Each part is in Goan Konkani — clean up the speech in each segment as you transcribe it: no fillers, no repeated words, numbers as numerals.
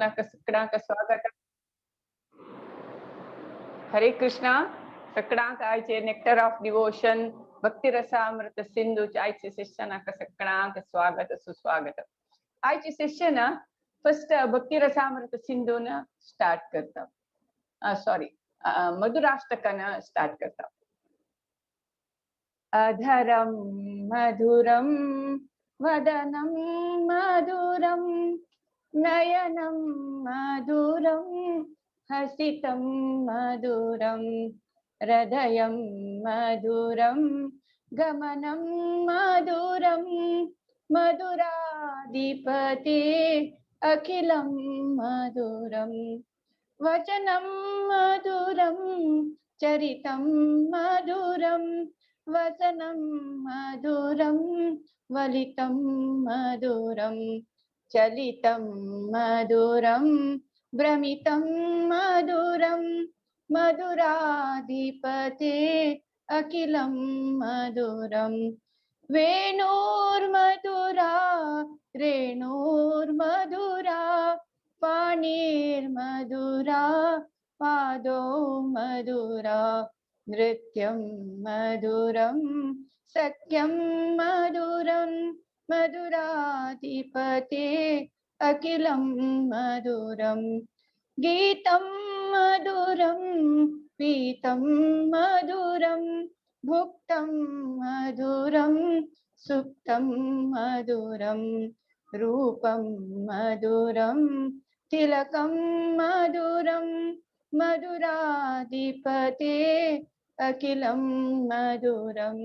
सगळ्यांक स्वागत. हरे कृष्णा. सगळ्यांक आयचे नेक्टर ऑफ डिवोशन भक्ती रसामृत सिंधू आयचे सेशनाक सगळ्यांक स्वागत, सुस्वागत. आयचे सेशन फर्स्ट भक्ती रसामृत सिंधून स्टार्ट करता, सॉरी, मधुराष्टकान स्टार्ट करता. अधरं मधुरं, वदनं मधुरं, नयनं मधुरं, हसितं मधुरं, हृदयं मधुरं, गमनं मधुरं, मधुराधिपते अखिलं मधुरं, वचनं मधुरं, चरितं मधुरं, वसनं मधुरं, वलितं मधुरं, चलितं मधुरं, भ्रमितं मधुरं, मधुराधिपते अखिलं मधुरं. वेणुर्मधुरा, रेणुर्मधुरा, पाणिर्मधुरा, पादौ मधुरा, नृत्यं मधुरं, सख्यं मधुरं, मधुराधिपते अखिलं मधुरं. गीतं मधुरं, पीतं मधुरं, भुक्तं मधुरं, सुप्तं मधुरं, रूपं मधुरं, तिलकं मधुरं, मधुराधिपते अखिलं मधुरं.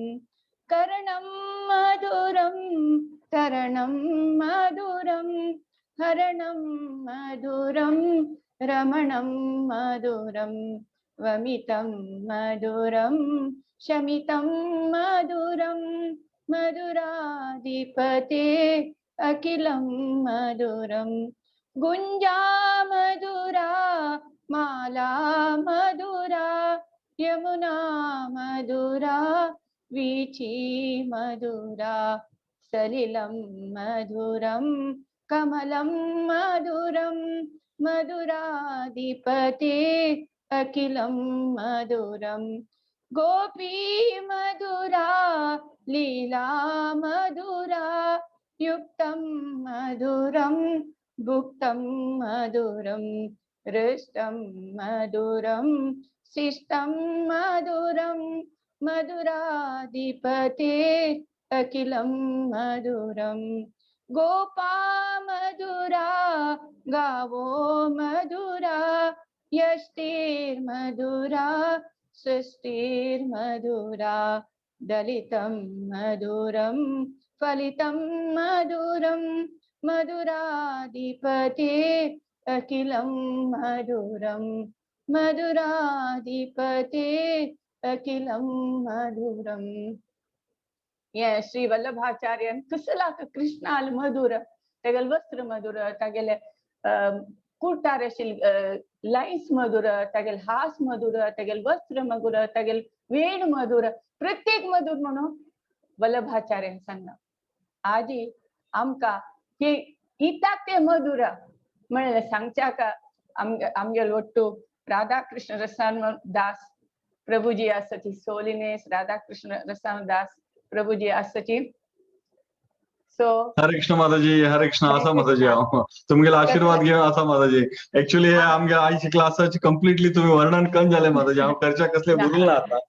करणं मधुरं, तरणं मधुरं, हरणं मधुरं, रमणं मधुरं, वमितं मधुरं, शमितं मधुरं, मधुराधिपते अखिलं मधुरं. गुञ्जा मधुरा, माला मधुरा, यमुना मधुरा, वीची मधुरा, सलिलं मधुरं, कमलं मधुरं, मधुराधिपते अखिलं मधुरं. गोपी मधुरा, लीला मधुरा, युक्तं मधुरं, भुक्तं मधुरं, हृष्टं मधुरं, शिष्टं मधुरं, मधुराधिपते अखिलं मधुरं. गोपा मधुरा, गावो मधुरा, यष्टिर्मधुरा, सृष्टिर्मधुरा, दलितं मधुरं, फलितं मधुरं, मधुराधिपते अखिलं मधुरं. मधुराधिपते अखिलं मधुरं. हे श्री वल्लभाचार्यन कसलाक कृष्णाल मधुर, तागेले वस्त्र मधुर, तागेले कुर्तार आशिल्ले लायन्स मधुर, तागेले हास मधुर, तागेले वस्त्र मधुर, तागेले वेण मधुर, प्रत्येक मधुर म्हणून वल्लभाचार्यान सांगला. आजी आमकां की इताक ते मधुर म्हणलें सांगच्याक आमगेलो ಒಟ್ಟು राधाकृष्ण रसान दास प्रभुजी आसाची, सोलिनेस राधाकृष्ण रसान दास प्रभुजी आसाची. सो हरे कृष्ण माताजी, हरे कृष्ण. हरे आसा माताजी. कृष्ण. हांव तुमगेलो आशीर्वाद घेवन आसा माताजी. एक्चुअली हे आमगे आयची क्लासाची कंप्लिटली तुम्ही वर्णन कन जालें माताजी. हांव करच्या कसलें उरूंक ना आतां.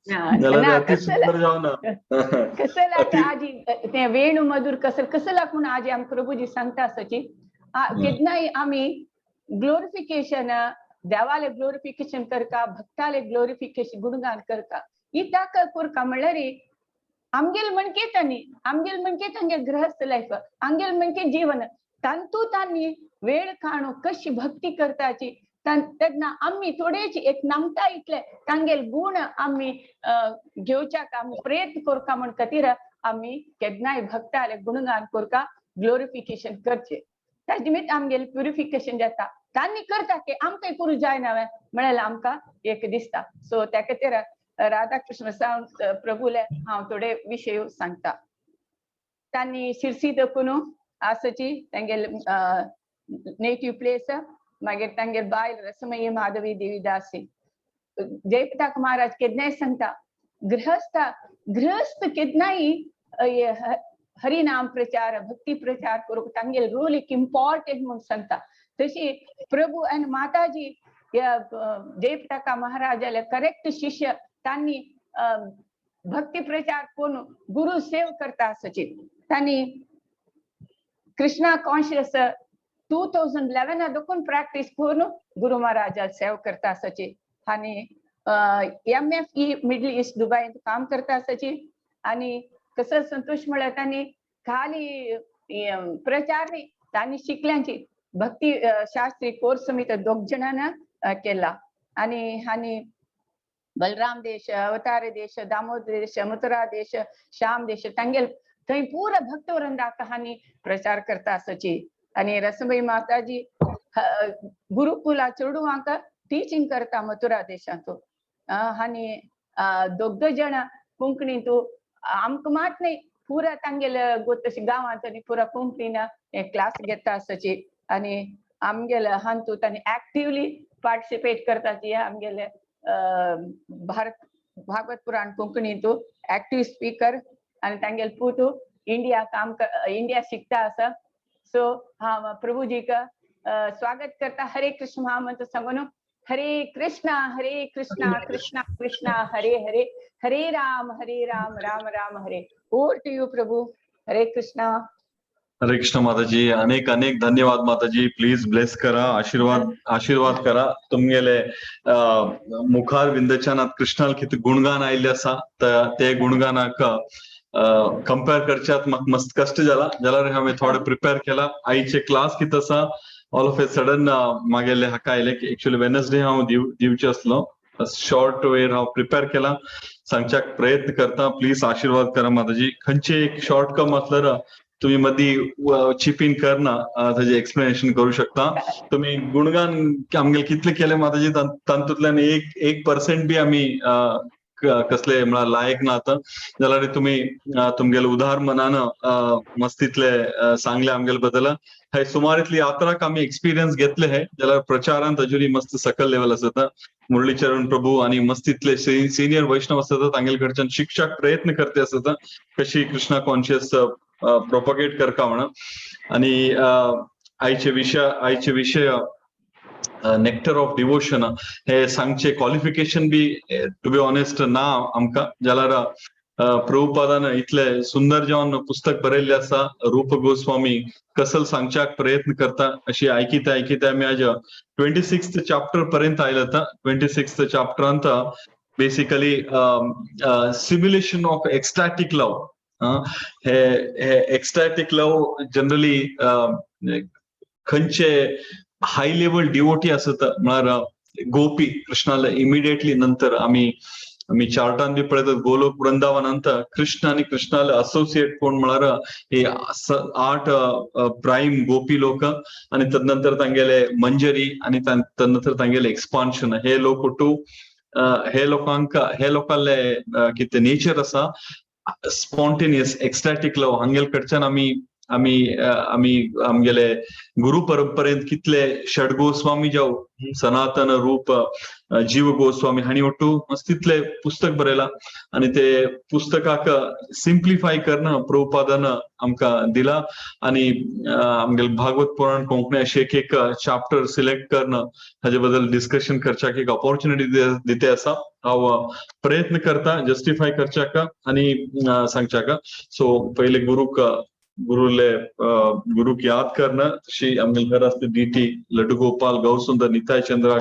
जाल्यार ना. अति सुंदर जावन ना. कसलाक आजी ते वेणू मधुर कसल कसलाक म्हणून आजी आम प्रभुजी सांगता आसाची. केन्नाय आमी ग्लोरिफिकेशन, देवाले ग्लोरिफिकेशन करका, भक्ताले ग्लोरिफिकेशन, गुणगान करका, इताक करका म्हणल्यार आमगेल म्हणके तांणी आमगेल म्हणके तांगे गृहस्थ लायफ, आमगेल म्हणके जीवन, तांतू तांणी वेळ काणू कशी भक्ती करताची, तेन्ना आमी थोडेच एक नामता इतले तांगेल गुण आमी घेवच्याक आमी प्रयत्न करता म्हण खातीर आमी केन्नाय भक्ताले गुणगान करका, ग्लोरिफिकेशन करचे. ताजे निमित्त आमगेले प्युरिफिकेशन जाता. तांणी करता की आमकां करूं जायना म्हळ्यार आमकां एक दिसता. सो त्या खातीर राधाकृष्ण सावंत प्रभुले हांव थोडे विशय सांगता. तांणी शिरसी दखून आसाची तांगेले नेटिव्ह प्लेस. मागीर तांगेर बायल रसमयी माधवी देवीदासी. जयपताक महाराज केन्नाय सांगता, गृहस्थ गृहस्थ केन्नाय हरिनाम प्रचार, भक्ती प्रचार करूंक तांगेल रोल एक इम्पॉर्टंट म्हूण सांगता. तशी प्रभू आनी माताजी जयपताका महाराजाले करेक्ट शिष्य, तांणी भक्ती प्रचार करून गुरु सेव करता आसची. तांणी कृष्णा कॉन्शियस 2011 दोकून प्रॅक्टीस करून गुरु महाराजा सेव करता आसाची आनी MFE middle east दुबय काम करता आसाची. आनी कसं संतोष म्हळ्यार तांणी खाली प्रचार न्ही, तांणी शिकल्यांची भक्ती शास्त्री कोर्स मी दोग जणांना केला. आनी आनी बलराम देश, अवतार देश, दामोदर देश, मथुरा देश, श्याम देश, तांगेल थंय पुरा भक्तवृंदा कहानी प्रचार करता आसाची. आनी रसमयी माताजी गुरुकुला चेडवांक टिचींग करता मथुरा देशांत. आनी दोग जण कोंकणींत आमकां मात न्ही, पुरा तांगेले तशी गांवांत आनी पुरा कोंकणीन क्लास घेता आसाची. आनी आमगेले हातूंत तांणी एक्टिवली पार्टिसिपेट करताची. आमगेले भारत भागवत पुराण कोंकणींत एक्टिव स्पीकर आनी तांगेले पूत इंडिया काम, इंडिया शिकता आसा. सो हांव प्रभुजीक स्वागत करता. हरे कृष्ण महामंत्र सांगून, Hare Krishna Hare Krishna Krishna Krishna Hare Hare, Hare Ram Hare Ram Ram Ram Hare. Over to you Prabhu. Hare Krishna. Hare Krishna Mataji. अनेक अनेक धन्यवाद माताजी. प्लीज ब्लेस करा, आशीर्वाद आशीर्वाद करा. तुमगेले मुखार विंदच्यान कृष्णाल कितें गुणगान आयिल्ले आसा, ते गुणगानाक कंपेर करच्यात म्हाका मस्त कश्ट जाला, जाल्यार हांवें थोडे प्रिपेर केला. आईचे क्लास कितें आसा, ऑल ऑफ ए सडन मागेले हाका आयले की एक्चुअली वेनसडे हांव दिवचे आसलो. शॉर्ट वेर हांव प्रिपेर केला, सांगच्याक प्रयत्न करता. प्लीज आशीर्वाद करा माताजी. खंयचे एक शॉर्ट कम आसल्यार तुम्ही मदीं चिप इन करना, ताजे एक्सप्लेनेशन करू शकता तुम्ही. गुणगान आमगेले कितले केले माताजी, तातूंतल्यान एक एक पर्सेंट बी आमी कसले म्हळ्यार लायक ना आतां. जाल्यार तुमी तुमगेले उदार मनान मस्तीतले सांगले आमगेले बद्दल. हे सुमार इतली यात्राक आमी एक्सपिरियन्स घेतले हे, जाल्यार प्रचारांत अजुनूय मस्त सकल लेवल आसता. मुरलीचरण प्रभू आणि मस्तीतले सिनियर वैष्णव आसता, तांगेले कडच्यान शिक्षक प्रयत्न करते आसता कशी कृष्णा कॉन्शियस प्रोपगेट करका म्हणून. आणि आयचे विषय नेक्टर ऑफ डिवोशन हे सांगचे qualification be to be honest ना आमकां, जाल्यार प्रभुपादान इतले सुंदर जेवन पुस्तक बरयल्लें आसा, रूप गोस्वामी कसल सांगच्याक प्रयत्न करता. अशी आयकिता आयकिता आमी आज 26th chapter पर्यंत आयले. आतां 26th चॅप्टरांत basically simulation of ecstatic love. हे हे एक्स्टॅटिक लव जनरली खंयचे हाय लेवल डिवोटी आसत, म्हळ्यार गोपी कृष्णाला इमिडिएटली नंतर आम्ही आमी चार्टान बी पळयतात, गोलोक वृंदावनांत कृष्ण आणि कृष्णाला असोसिएट कोण म्हळ्यार हे आठ प्राईम गोपी लोक आणि तदनंतर तांगेले मंजरी आणि तदनंतर तांगेले एक्सपान्शन. हे लोक टू हे लोकांक, हे लोकांले कितें नेचर आसा, स्पॉन्टेनियस एक्स्टॅटिक लव. हांगेल कडच्यान आमी आमी आमी आमगेले गुरु परंपरेंत कितले षडगोस्वामी जावं, सनातन, रूप, जीव गोस्वामी हांणी ಒಟ್ಟು मस्त पुस्तक बरयला आणि ते पुस्तकाक सिम्प्लिफाय करून प्रभुपादान आमकां दिला. आणि आमगेले भागवत पुराण कोंकणी अशें एक एक चॅप्टर सिलेक्ट करून हाजे बद्दल डिस्कशन करच्याक एक ऑपॉर्च्युनिटी दिते आसा. हांव प्रयत्न करता जस्टिफाय करच्याक आणि सांगच्याक. सो पयले गुरुक गुरुले गुरुक याद करणं, तशी आमगेले घर असते डीटी लड्डू गोपाल गौसुंदर निताय चंद्रा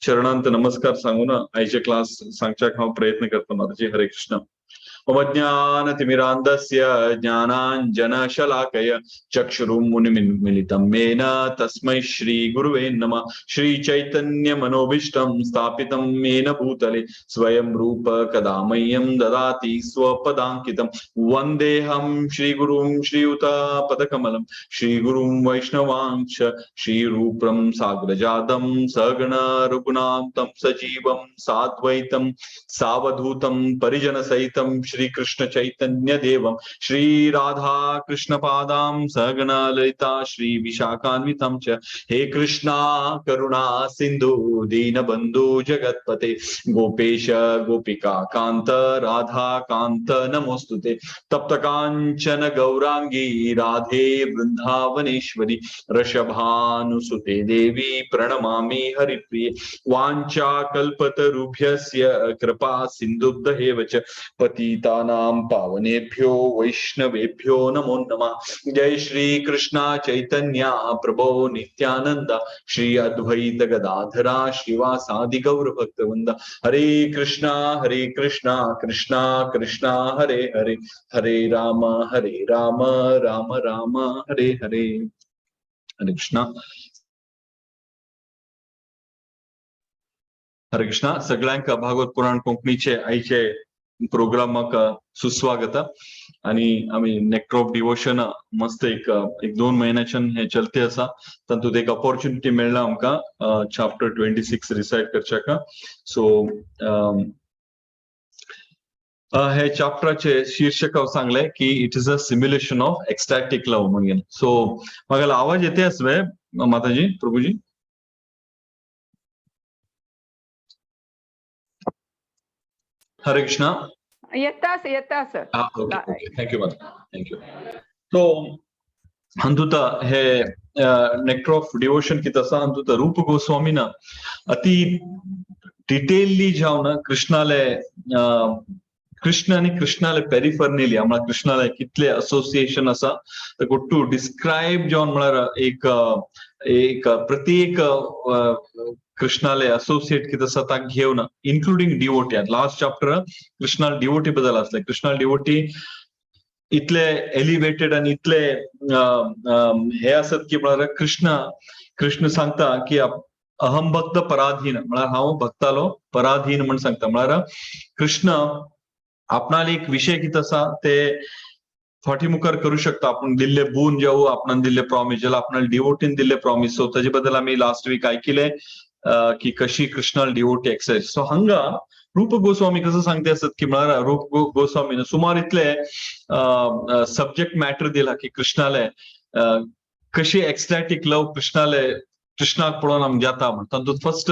चरणांत नमस्कार सांगून आयचे क्लास सांगच्याक हांव प्रयत्न करता. माताजी. हरे कृष्ण. अवज्ञानतिमिरान्धस्य ज्ञानाञ्जनशलाकय चक्षुरुन्मीलितं येन तस्मै श्रीगुरुवे नमः. श्रीचैतन्यमनोभीष्टं स्थापितं येन भूतले स्वयं रूप कदा मह्यं ददाति स्वपदाङ्कितं. वन्देऽहं श्रीगुरुं श्रीयुतपदकमलं श्रीगुरुं वैष्णवांश्च श्रीरूपं साग्रजातं सहगण रघुनाथं सजीवं साद्वैतं सावधूतं परिजनसहितं. श्री कृष्ण चैतन्य देवम श्री राधा कृष्ण पादां सहगणा ललिता श्री विशाखान्वितं च। हे कृष्णा करुणा सिंधु दीनबंधु जगत्पते गोपेश गोपिका कांत राधा कांत नमोस्तुते। तप्त कांचन गौरांगी राधे वृंदावनेश्वरी वृषभानुसुते देवी प्रणमामि हरिप्रिये। वाञ्छा कल्पतरुभ्यस्य कृपा सिन्धुभ्येव च पतितानां पावनेभ्यो वैष्णवेभ्यो नमो नमः। जय श्री कृष्णा चैतन्य प्रभो नित्यानंद श्री अद्वैत गदाधरा श्रीवासादि गौर भक्तवृंद। हरे कृष्णा कृष्णा कृष्णा हरे हरे, हरे राम राम राम हरे हरे। हरे कृष्णा हरे कृष्णा। सगळ्यांक भागवत पुराण कोंकणीचे आयचे प्रोग्रामाक सुस्वागत। आणि आमी नेक्टर ऑफ डिवोशन मस्त एक एक 2 महिन्याच्यान हे चलते आसा, तातूंत एक ऑपॉर्च्युनिटी मेळ्ळा आमकां चॅप्टर 26 रिसायट करच्याक। सो हे चॅप्टराचे शीर्षक हांव सांगलें की it is a simulation of ecstatic love म्हणून। सो म्हाका आवाज येते आसवे माताजी प्रभुजी? हरे कृष्णा। येता येता sir. Okay okay, thank you Mata, thank you. So हातूंत हे नेक्टर ऑफ डिवोशन कितें आसा, हातूंत रूप गोस्वामीन अति डिटेलली जावन कृष्णाले कृष्ण आनी कृष्णाले पेरिफर्नेली म्हळ्यार कृष्णाले कितले असोसिएशन आसा टू डिस्क्रायब जावन म्हळ्यार एक एक प्रत्येक कृष्णाले असोसिएट कितें आसा ताका घेवन including devotee. Last chapter Krishna devotee बद्दल आसले। कृष्णा डिवोटी इतले एलिवेटेड आनी इतले हे आसत की म्हळ्यार कृष्ण कृष्ण सांगता की अहम भक्त पराधीन, म्हळ्यार हांव भक्तालो पराधीन म्हण सांगता। म्हळ्यार कृष्ण आपणाले एक विषय कितें आसा ते फाटी मुखार करू शकता। आपण दिल्ले बून जावं, आपणान दिल्ले प्रॉमिस जाल्यार आपणाले डिवोटीन दिल्ले प्रॉमिस। सो ताजे बद्दल आमी लास्ट वीक आयकिले की कशी कृष्णाल डिवोटी एक्सरसाइज। सो हांगा रूप गोस्वामी कसं सांगते असत की म्हळ्यार रूप गोस्वामीन सुमार इतले सब्जेक्ट मॅटर दिला की कृष्णाले कशी एक्स्टॅटिक लव कृष्णाले कृष्णाक पळोवन आमकां जाता म्हण। तातूंत फर्स्ट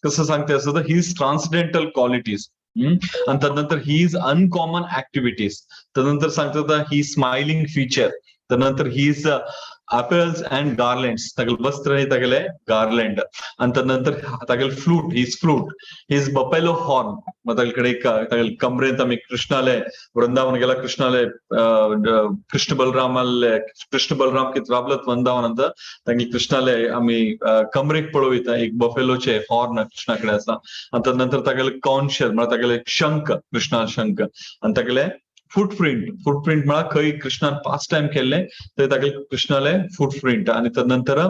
कसं सांगते असत his transcendental qualities, आणि तदनंतर his uncommon ऍक्टिव्हिटीज, तदनंतर सांगता ही स्माइलिंग फीचर, तदनंतर his apples and garlands, तागेले वस्त्र हे तागेले गार्लँड, आणि तदनंतर तागेले flute, his flute, his buffalo horn. मग तागेले एक तागेले कमरेंत आमी कृष्णाले वृंदावन गेला कृष्णाले कृष्ण बलरामाले कृष्ण बलराम कित राबलत वृंदावनांत तांगे कृष्णाले आमी कमरेक पळोवयता एक बफेलोचे हॉर्न कृष्णा कडेन आसा। आणि तदनंतर तागेले कॉन्शल म्हळ्यार तागेले शंख, कृष्णा शंख, आणि तागेले फुटप्रिंट, फुटप्रिंट म्हळ्यार खंय कृष्णान पास टायम केल्ले थंय तागेले कृष्णाले फुटप्रिंट। आणि तदनंतर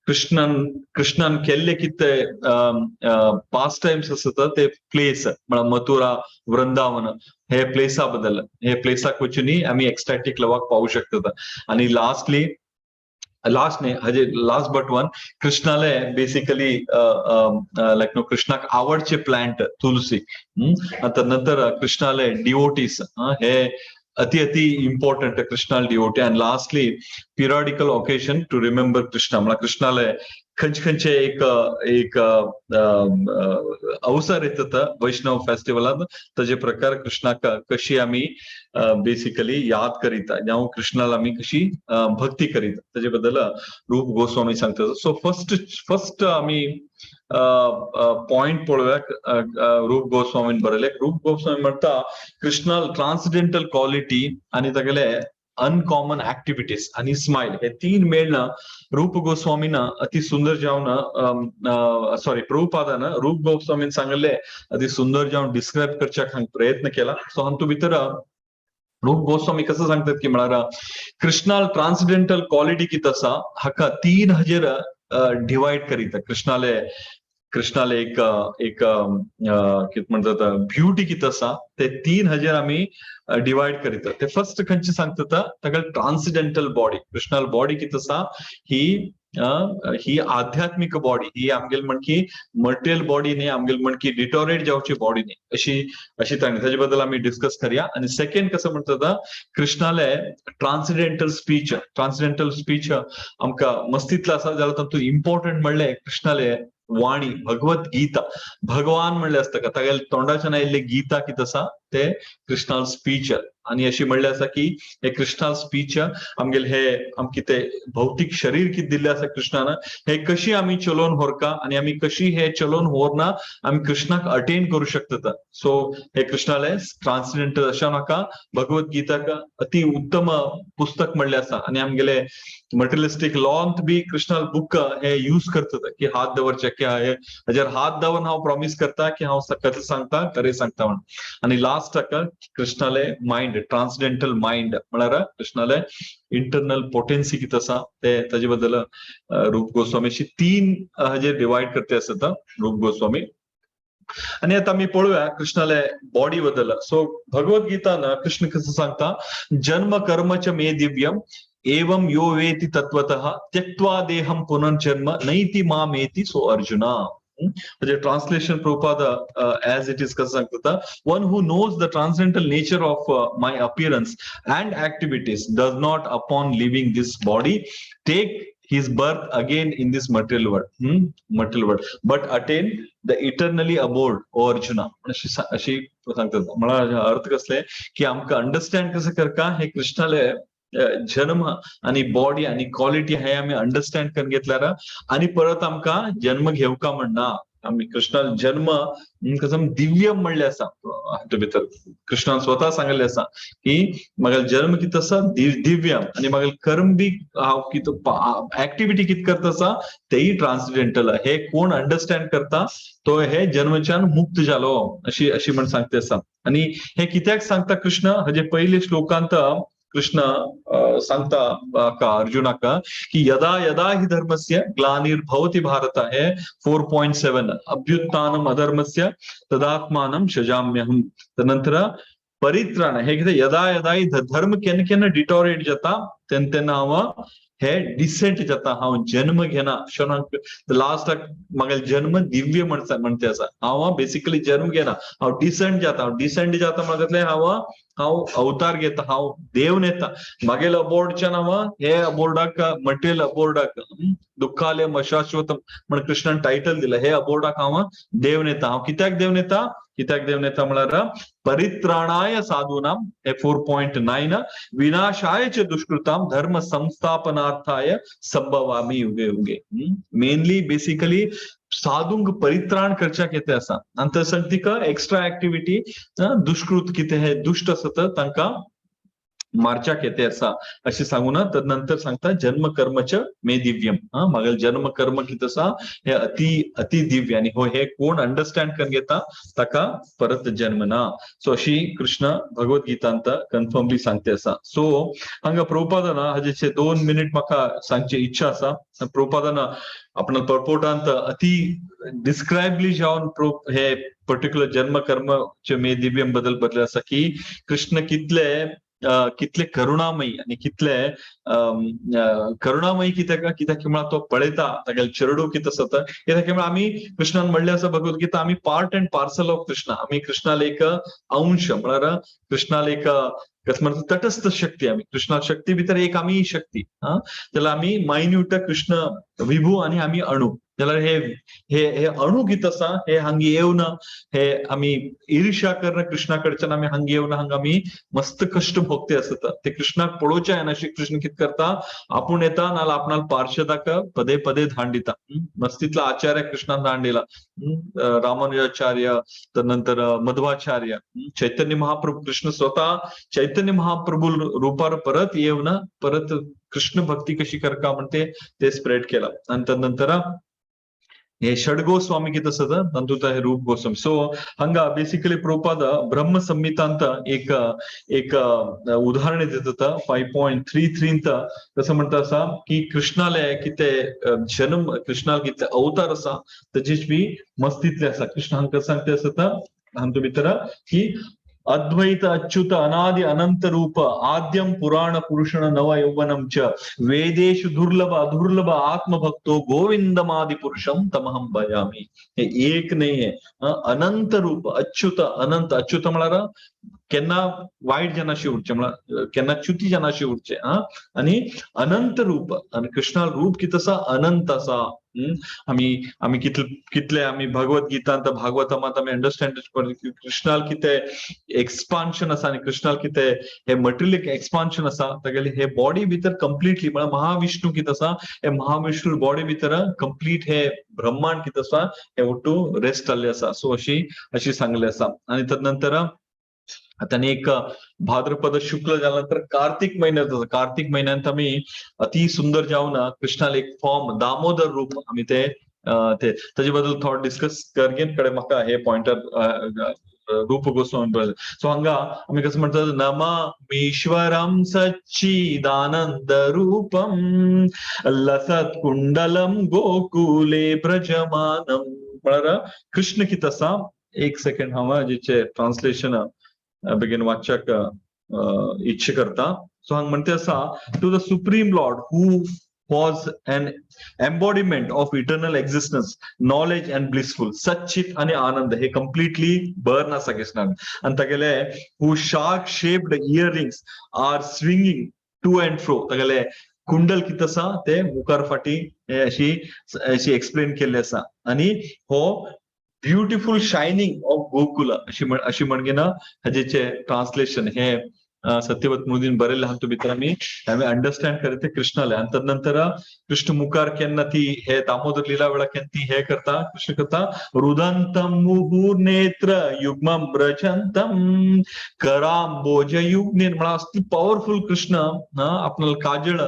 कृष्णान कृष्णान केल्ले कितें पास टायम्स आसता ते प्लेस म्हळ्यार मथुरा वृंदावन हे प्लेसा बद्दल, हे प्लेसाक वचून आमी एक्स्टॅटिक लवाक पावूं शकतात। आणि लास्टली लास्ट न्ही हाजे लास्ट बट वन, कृष्णाले बेसिकली लायक न्हू कृष्णाक आवडचे प्लांट तुलसी, तदनंतर कृष्णाले डिवोटीज हे अति अति इम्पॉर्टंट कृष्णाल डिवोटी। आणि lastly periodical occasion to remember Krishna, म्हळ्यार कृष्णाले खंयचे खंयचे एक एक अवसर येतात वैष्णव फेस्टिवलात ताजे प्रकार कृष्णाक कशी आमी बेसिकली याद करीता, जावं कृष्णाला आमी कशी भक्ती करीता ताजे बद्दल रूप गोस्वामी सांगता। सो फर्स्ट फर्स्ट आमी पॉइंट पळोवया रूप गोस्वामीन बरयले। रूप गोस्वामी म्हणटा कृष्णाल ट्रान्सडेंटल क्वालिटी आनी तागेले अनकॉमन ऍक्टिव्हिटीज आणि स्माइल हे तीन मेळना रूप गोस्वामीन अति सुंदर जावन सॉरी प्रभुपादान रूप गोस्वामीन सांगले अति सुंदर जावन डिस्क्रायब करच्याक हांगा प्रयत्न केला। सो हातूंत भितर रूप गोस्वामी कसं सांगतात की म्हळ्यार कृष्णाल ट्रान्सडेंटल क्वालिटी कितें आसा हाका 3 हाजेर डिवायड करीता। कृष्णाले कृष्णाले एक एक कितें म्हणटात ब्युटी कितें आसा ते 3 हाजेर आमी डिवायड करीता। ते फर्स्ट खंयचे सांगता ताका ट्रान्सडेंटल बॉडी, कृष्णाल बॉडी कितें आसा ही ही आध्यात्मिक बॉडी ही आमगेली म्हणकी मटेरियल बॉडी न्ही, आमगेली म्हणकी डिटोरेट जावची बॉडी न्ही, अशी अशी तांणी ताजे बद्दल आमी डिस्कस करया. आणि सेकंड कसं म्हणतात, कृष्णाले ट्रान्सडेंटल स्पीच, ट्रान्सडेंटल स्पीच आमकां मस्तीतलं आसा जाल्यार तातूंत इम्पॉर्टंट म्हणलें कृष्णाले वाणी भगवत गीता. भगवान म्हणले आसता का तागेले तोंडाच्यान आयिल्ले गीता कितें आसा ते कृष्णाल स्पीच. आणि अशी म्हणले आसा की हे कृष्णाल स्पीच आमगेले हे आमकां ते भौतीक शरीर कितें दिल्लें आसा कृष्णान, हे कशी आमी चलोवन व्हरका आनी आमी कशी हे चलोवन व्हरना आमी कृष्णाक अटेन करू शकतात. सो हे कृष्णाले ट्रान्सडेंटल अशें म्हाका भगवत गीताक अति उत्तम पुस्तक म्हणलें आसा. आनी आमगेले मटेरियलिस्टीक लॉंत बी कृष्णाल बूक हे यूज करतात की हात दवरचे की हे हाजेर हात दवरून हांव प्रॉमीस करता की हांव खरें सांगता, खरें सांगता म्हण. आनी लास्टाक कृष्णाले मायंड, ट्रान्सडेंटल मायंड म्हळ्यार कृष्णाले इंटरनल पोटेन्सी कितें आसा ते ताजे बद्दल रूप गोस्वामी अशी तीन हाजेर डिवायड करते आसता रूप गोस्वामी. आणि आता आमी पळोवया कृष्णाले बॉडी बद्दल. सो भगवत गीतान कृष्ण कसं सांगता, जन्म कर्म च मे दिव्यम एवं यो वेति तत्वतः त्यक्त्वा देहं पुनर्जन्म नैति मामेति सो अर्जुना. म्हणजे translation Prabhupada as it is कसं सांगता, one who knows the transcendental nature of my appearance and activities does not upon leaving this body take his birth again in this material world, material world, but attain the eternally abode, O Arjuna. अशी अशी सांगतात. मला अर्थ कसले की आमकां अंडरस्टँड कसं करका, हे कृष्णाले जन्म आणि बॉडी आणि क्वालिटी हे आमी अंडरस्टँड करून घेतल्यार आणि परत आमकां जन्म घेवका म्हणना. आमी कृष्णान जन्म कसं दिव्य म्हणले आसा, हातूंत भितर कृष्णान स्वतः सांगिल्लें आसा की म्हाका जन्म कितें आसा दिव्य आणि म्हाका कर्म बी हांव कितें ऍक्टिव्हिटी कितें करता आसा तेय ट्रान्सडेंटल. हे कोण अंडरस्टँड करता तो हे जन्मच्यान मुक्त जालो, अशी अशी म्हण सांगते आसा. आणि हे कित्याक सांगता कृष्ण, हाजे पयले श्लोकांत कृष्ण सांगता का अर्जुनाक की यदा यदा हि धर्मस्य ग्लानिर्भवति भारत, हे 4.7, अभ्युत्थानम अधर्मस्य तदात्मानं सृजाम्यहम. नंतर परित्राण हे कितें, यदा यदा हि धर्म केन्ना केन्ना डिटोरेट जाता तेन्ना तेन्ना हांव हे डिसेंट जाता, हांव जन्म घेना. क्षणाक लास्टाक म्हाका जन्म दिव्य म्हणते आसा. हांव बेसिकली जन्म घेना, हांव डिसेंट जाता. हांव डिसेंट जाता म्हणल्यार हांव हांव अवतार घेता, हांव देव नेता मागेल अबोर्डच्यान हांव हे अबोर्डाक, मटेरियल अबोर्डाक, दुःखालयम अशाश्वतम म्हण कृष्णान टायटल दिलं, हे अबोर्डाक हांव देव नेता. हांव कित्याक देव नेता, कित्याक देव नेता म्हळ्यार परित्राणाय साधूनाम हे 4.9, विनाशाय च दुष्कृताम धर्म संस्थापनार्थाय संभवामी युगे युगे. मेनली बेसिकली साधूंक परित्राण करच्याक येते आसा. नंतर सांगता एक्स्ट्रा ऍक्टिव्हिटी दुष्कृत कितें हे दुश्ट आसत तांकां मारच्याक येते आसा अशें सांगून तर नंतर सांगता जन्म कर्मच मे दिव्यम. हा मागीर जन्म कर्म कितें आसा हे अति अति दिव्य आणि हो हे कोण अंडरस्टँड करून घेता ताका परत जन्म ना. सो अशी कृष्ण भगवत गीतांत कन्फर्मली सांगते आसा. सो हांगा प्रभुपादान हाजेचे 2 मिनिट म्हाका सांगची इच्छा आसा. प्रभुपादान आपण पर्पोर्टांत अति डिस्क्रायबली जावन हे पर्टिक्युलर जन्म कर्म मे दिव्यम बद्दल बदले आसा की कृष्ण कितले कितले करुणामयी आणि कितले करुणामयी कित्याक, कित्याक म्हळ्यार तो पळयता तागेले चेडूं कितें आसा. कित्याक म्हळ्यार आमी कृष्णान म्हणलें आसा भगवत गीता, आमी part and parcel of Krishna. आमी कृष्णाले एक अंश, म्हळ्यार कृष्णाले एक कसं म्हणतात तटस्थ शक्ती. आमी कृष्णा शक्ती भितर एक आमी शक्ती, हा त्याला आमी मायन्यूट कृष्ण विभू आणि आमी अणु. जाल्यार हे हे हे अणु कितें आसा हे हांगा येवन हे आमी ईर्ष्या करून कृष्णा कडच्यान आमी हांगा येवन हांगा आमी मस्त कश्ट भोगते आसता. ते कृष्णाक पळोवचें जायना. अशी कृष्ण कितें करता, आपूण येता नाल्यार आपणाक पार्षदाक पदे पदे धाड दिता. मस्तीतला आचार्य कृष्णान धाड दिला, रामानुजाचार्य, तर नंतर मध्वाचार्य, चैतन्य महाप्रभू. कृष्ण स्वतः चैतन्य महाप्रभू रूपार परत येवन परत कृष्ण भक्ती कशी करका म्हणते ते स्प्रेड केला. नंतर नंतर हे षडगोस्वामी कितें आसा तातूंत हे रूप गोस्वामी. सो हांगा बेसिकली प्रभुपाद ब्रह्म संहितांत एक एक उदाहरण दिता 5.33. कसं म्हणता आसा की कृष्णाले कितें जन्म, कृष्णाल कितले अवतार आसा ताजेच बी मस्तीतले आसा. कृष्ण हांकां सांगते आसता हातूंत भितर की अद्वैत अच्युत अनादि अनंत रूप आद्यम पुराण पुरुषण नव यौवनम च वेदेषु दुर्लभ अदुर्लभ आत्मभक्तो गोविंदमादि पुरुषम तमहम भजामि. हे एक नाही आहे, अनंत रूप अच्युत अनंत. अच्युत म्हळ्यार केन्ना वायट जनाशी उरचे, म्हळ्यार केन्ना च्युती जनाशी उरचे. हा, आणि अनंत रूप आणि कृष्णा रूप कितें आसा, अनंत आसा. आमी आमी कितले कितले आमी भगवत गीतांत भागवतमात आमी अंडरस्टँड कृष्णाल कितें एक्सपान्शन आसा आनी कृष्णाल कितें हे मटेरियल एक्सपान्शन आसा. तागेले हे बॉडी भितर कंप्लिटली, म्हळ्यार महाविष्णू कितें आसा, हे महाविष्णू बॉडी भितर कंप्लीट हे ब्रह्मांड कितें आसा हे ಒಟ್ಟು रेस्ट जाल्ले आसा. सो अशी अशी सांगले आसा. आणि तदनंतर आतां एक भाद्रपद शुक्ल जाल्या नंतर कार्तिक महिन्यात आसा. कार्तिक महिन्यात आमी अति सुंदर जावन कृष्णाल एक फॉर्म दामोदर रूप आमी ते ते ताजे बद्दल थोडो डिस्कस करगेन कडे म्हाका हे पॉयंटर रूप गोस्वामी. सो हांगा आमी कसं म्हणतात, नमामीश्वरम सच्चिदानंद रूपम लसत कुंडलम गोकुले ब्रजमानम. म्हळ्यार कृष्ण कितें आसा, एक सेकंड, हांव जेचे ट्रान्सलेशन बेगीन वाचच्याक इच्छा करता. सो हांगा म्हणते आसा, to the Supreme Lord who was an embodiment of eternal existence, knowledge and blissful सच्चित आणि आनंद हे completely burn आसा कृष्णान. आणि तागेले who shark shaped earrings are swinging to and fro, तागेले कुंडल कितें आसा ते मुखार फाटी हे अशी अशी एक्सप्लेन केल्ले आसा. आणि हो ब्युटिफुल शायनिंग ऑफ गोकुल अशी अशी म्हणगिना हाजेचे ट्रान्सलेशन हे सत्यवत मुदीन बरयल्ले हातूंत भितर आमी आमी अंडरस्टँड करता ते कृष्णाले. आणि तदनंतर कृष्ण मुखार केन्ना ती हे दामोदर लिला वेळार केन्ना ती हे करता, कृष्ण करता, रुदंतम मुहुर्नेत्र युग्मम व्रजंतम करांबोज युग्नेन. म्हळ्यार असली पॉवरफुल कृष्ण आपणाला काजळ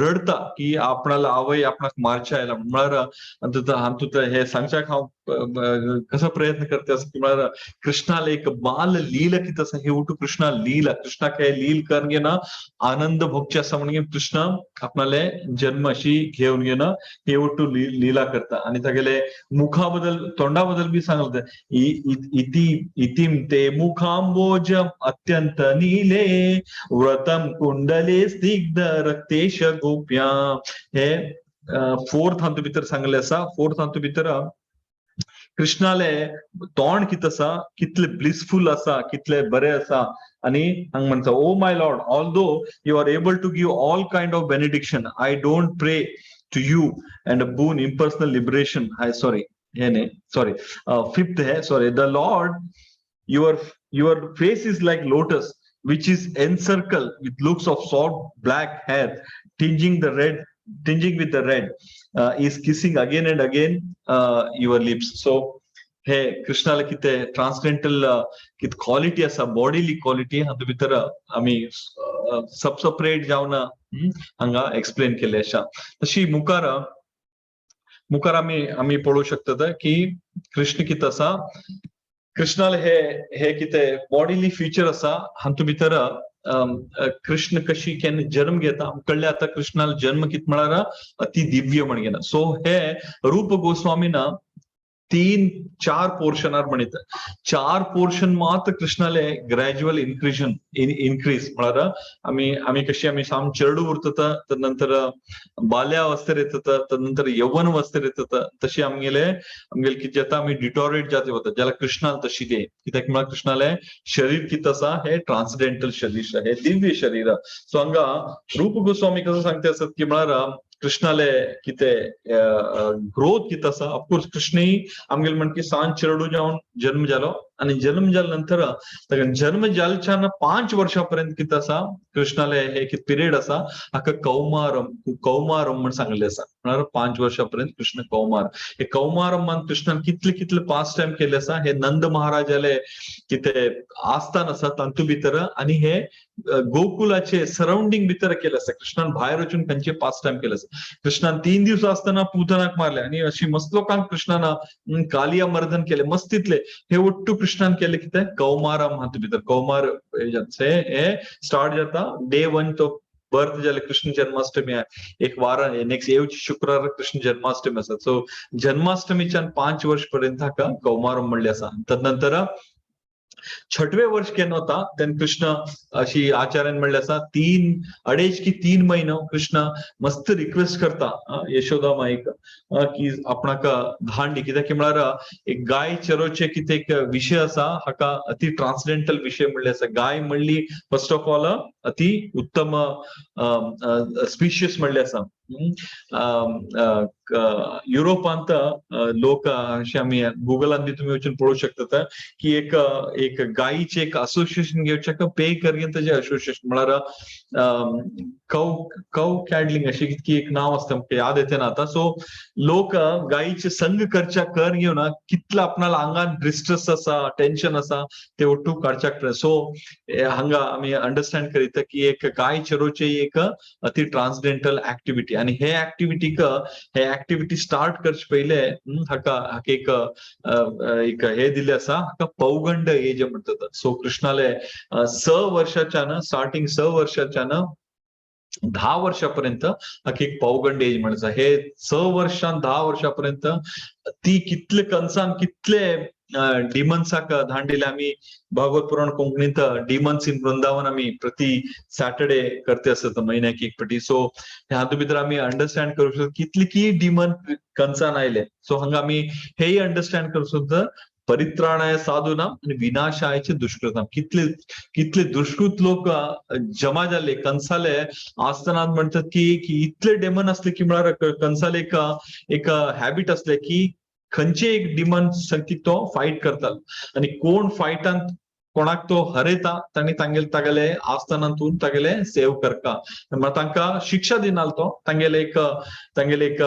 रडता की आपणाला आवय आपणाक मारच्या आयला. म्हळ्यार हातूंत हे सांगच्याक हांव कसो प्रयत्न करते असं की म्हळ्यार कृष्णाला एक बाल लीला कितें आसा, हे उठू कृष्णा लीला, कृष्णाक हे लील करून घेना आनंद भोगचे आसा म्हणून कृष्ण आपणाले जन्म अशी घेवन घेना हे ಒಟ್ಟು लीला करता. आणि तागेले मुखा बद्दल तोंडा बद्दल बी सांगलं, इति इतिम ते मुखांबोज अत्यंत नीले व्रतम कुंडले स्निग्ध रक्तेश गोप्या. हे फोर्थ हातूंत भितर सांगले आसा. फोर्थ हातूंत भितर कृष्णाले तोंड कितें आसा, कितले ब्लिसफुल आसा, कितले बरे आसा. आणि हांगा म्हणटा, O my Lord, although you are able to give all kind of benediction, I don't pray to you and a boon impersonal liberation. I sorry, हे न्ही, सॉरी, फिफ्थ हे, sorry. The Lord, your face is like lotus which is encircled with locks of soft black hair tinging with the red, is kissing again and again your lips. So हे कृष्णाला कितें ट्रान्सडेंटल कित क्वालिटी आसा, बॉडीली क्वालिटी हातूंत भितर आमी सब सेपरेट जावन हांगा एक्सप्लेन केल्ले आसा. तशी मुखार मुखार आमी आमी पळोवंक शकतात की कृष्ण कितें आसा, कृष्णाले हे हे कितें बॉडीली फिचर आसा. हातूंत भितर कृष्ण कशी केन्ना जन्म घेता कळ्ळें. आतां कृष्णाल जन्म कित म्हळ्यार अति दिव्य म्हणगेना. सो हे रूप गोस्वामीन तीन चार पोर्शनार म्हणित, चार पोर्शन मात्र कृष्णाले ग्रॅज्युअल इन्क्रिजन इन्क्रीज. म्हळ्यार आमी आमी कशी आमी साम चेडू उरतता, तदनंतर बाल्यावस्थेर येतता, तदनंतर यौवन अवस्थेर येतता, तशी आमगेले आमगेले कितें जाता, आमी डिटोरेट जात वता. जाल्यार कृष्णाल तशी ते कित्याक म्हळ्यार कृष्णाले शरीर कितें आसा, हे ट्रान्सडेंटल शरीर, हे दिव्य शरीर. सो हांगा रूप गोस्वामी कसं सांगते आसत की म्हळ्यार कृष्णाले कितें ग्रोथ कितें आसा. ऑफकोर्स कृष्णही आमगेले म्हण की सान चेडू जावन जन्म जालो आणि जन्म जाल्या नंतर ताका जन्म जालच्यान 5 वर्षापर्यंत कितें आसा, कृष्णाले हे कितें पिरियड आसा, हाका कौमारम कौमारम म्हण सांगले आसा. म्हळ्यार 5 वर्षापर्यंत कृष्ण कौमार. हे कौमारम मान कृष्णान कितले कितले पास टायम केले आसा, हे नंद महाराजाले कितें आस्थान आसा तातूंत भितर आणि हे गोकुलाचे सराउंडिंग भितर केले आसा. कृष्णान भायर वचून खंयचे पास टायम केले आसा. कृष्णान 3 दिवस असताना पूतनाक मारले आणि अशी मस्त लोकांक कृष्णान कालिया मर्दन केले मस्तीतले. हे ಒಟ್ಟು कृष्णान केले कितें कौमारम हातूंत भितर. कौमार हे स्टार्ट जाता डे वन तो बर्थ जाले. कृष्ण जन्माष्टमी आहे एक वार, नेक्स्ट येवची शुक्रार कृष्ण जन्माष्टमी आसा. सो जन्माष्टमीच्यान 5 वर्ष पर्यंत हाका कौमारम म्हणले आसा. तदनंतर छठवे वर्ष केन्ना वता तेन्ना कृष्ण अशी आचार्यान म्हणले आसा, 3.5 की 3 म्हयनो कृष्ण मस्त रिक्वेस्ट करता यशोदा माईक की आपणाक धांडी. कित्याक की म्हळ्यार एक गाय चरोवचे कितें एक विशय आसा, हाका अति ट्रान्सडेंटल विशय म्हणले आसा. गाय म्हणली फर्स्ट ऑफ ऑल अति उत्तम स्पिशियस म्हणले आसा. युरोपांत लोक अशे आमी गुगलान बी तुमी वचून पळोवंक शकतात की एक एक गायीचे एक असोसिएशन घेवच्याक पे करून तेजे असोसिएशन, म्हळ्यार कव कव कॅडलिंग अशें कितकी एक नांव आसता, म्हाका याद येते ना आतां. सो लोक गायीचे संग करच्या कर घेवन कितलो आपणाल्या आंगान डिस्ट्रेस आसा, टेन्शन आसा, ते ओट्टू काडच्याक. सो हांगा आमी अंडरस्टँड करीत की एक गाय चरोवचे एक अति ट्रान्सडेंटल ऍक्टिव्हिटी आणि हे ऍक्टिव्हिटीक, हे ऍक्टिव्हिटी स्टार्ट करचे पयले हाका हाका एक एक हे दिले आसा, हाका पौगंड एज म्हणतात. सो कृष्णाले 6 वर्षाच्यान, स्टार्टिंग 6 वर्षाच्यान 10 वर्षापर्यंत हाका एक पौगंड एज म्हणचा. हे 6 वर्षान 10 वर्षापर्यंत ती कितले कंसान कितले डिमन्साक धांडिले. आमी भागवत पुराण कोंकणीत डिमन्स इन वृंदावन आमी प्रति सॅटर्डे करते आसत म्हयन्याक एक पटी. सो हातूंत भितर आमी अंडरस्टँड करूं शकता कितले की डिमन कंसान आयले. सो हांगा आमी हेय अंडरस्टँड करूं शकता, परित्राणाय साधूनाम आणि विनाशायचे दुष्कृताम. कितले कितले दुष्कृत लोक जमा जाले कंसाले आसतना. म्हणतात की की इतले डेमन असले की म्हळ्यार कंसाले एक एक हॅबिट असले की खंयचे एक डिमन संगतीक तो फायट करतालो आणि कोण फायटान कोणाक तो हरयता, तांणी तांगेले तागेले आस्थानांतून तागेले सेव करका. म्हळ्यार तांकां शिक्षा दिनाल तो, तांगेले एक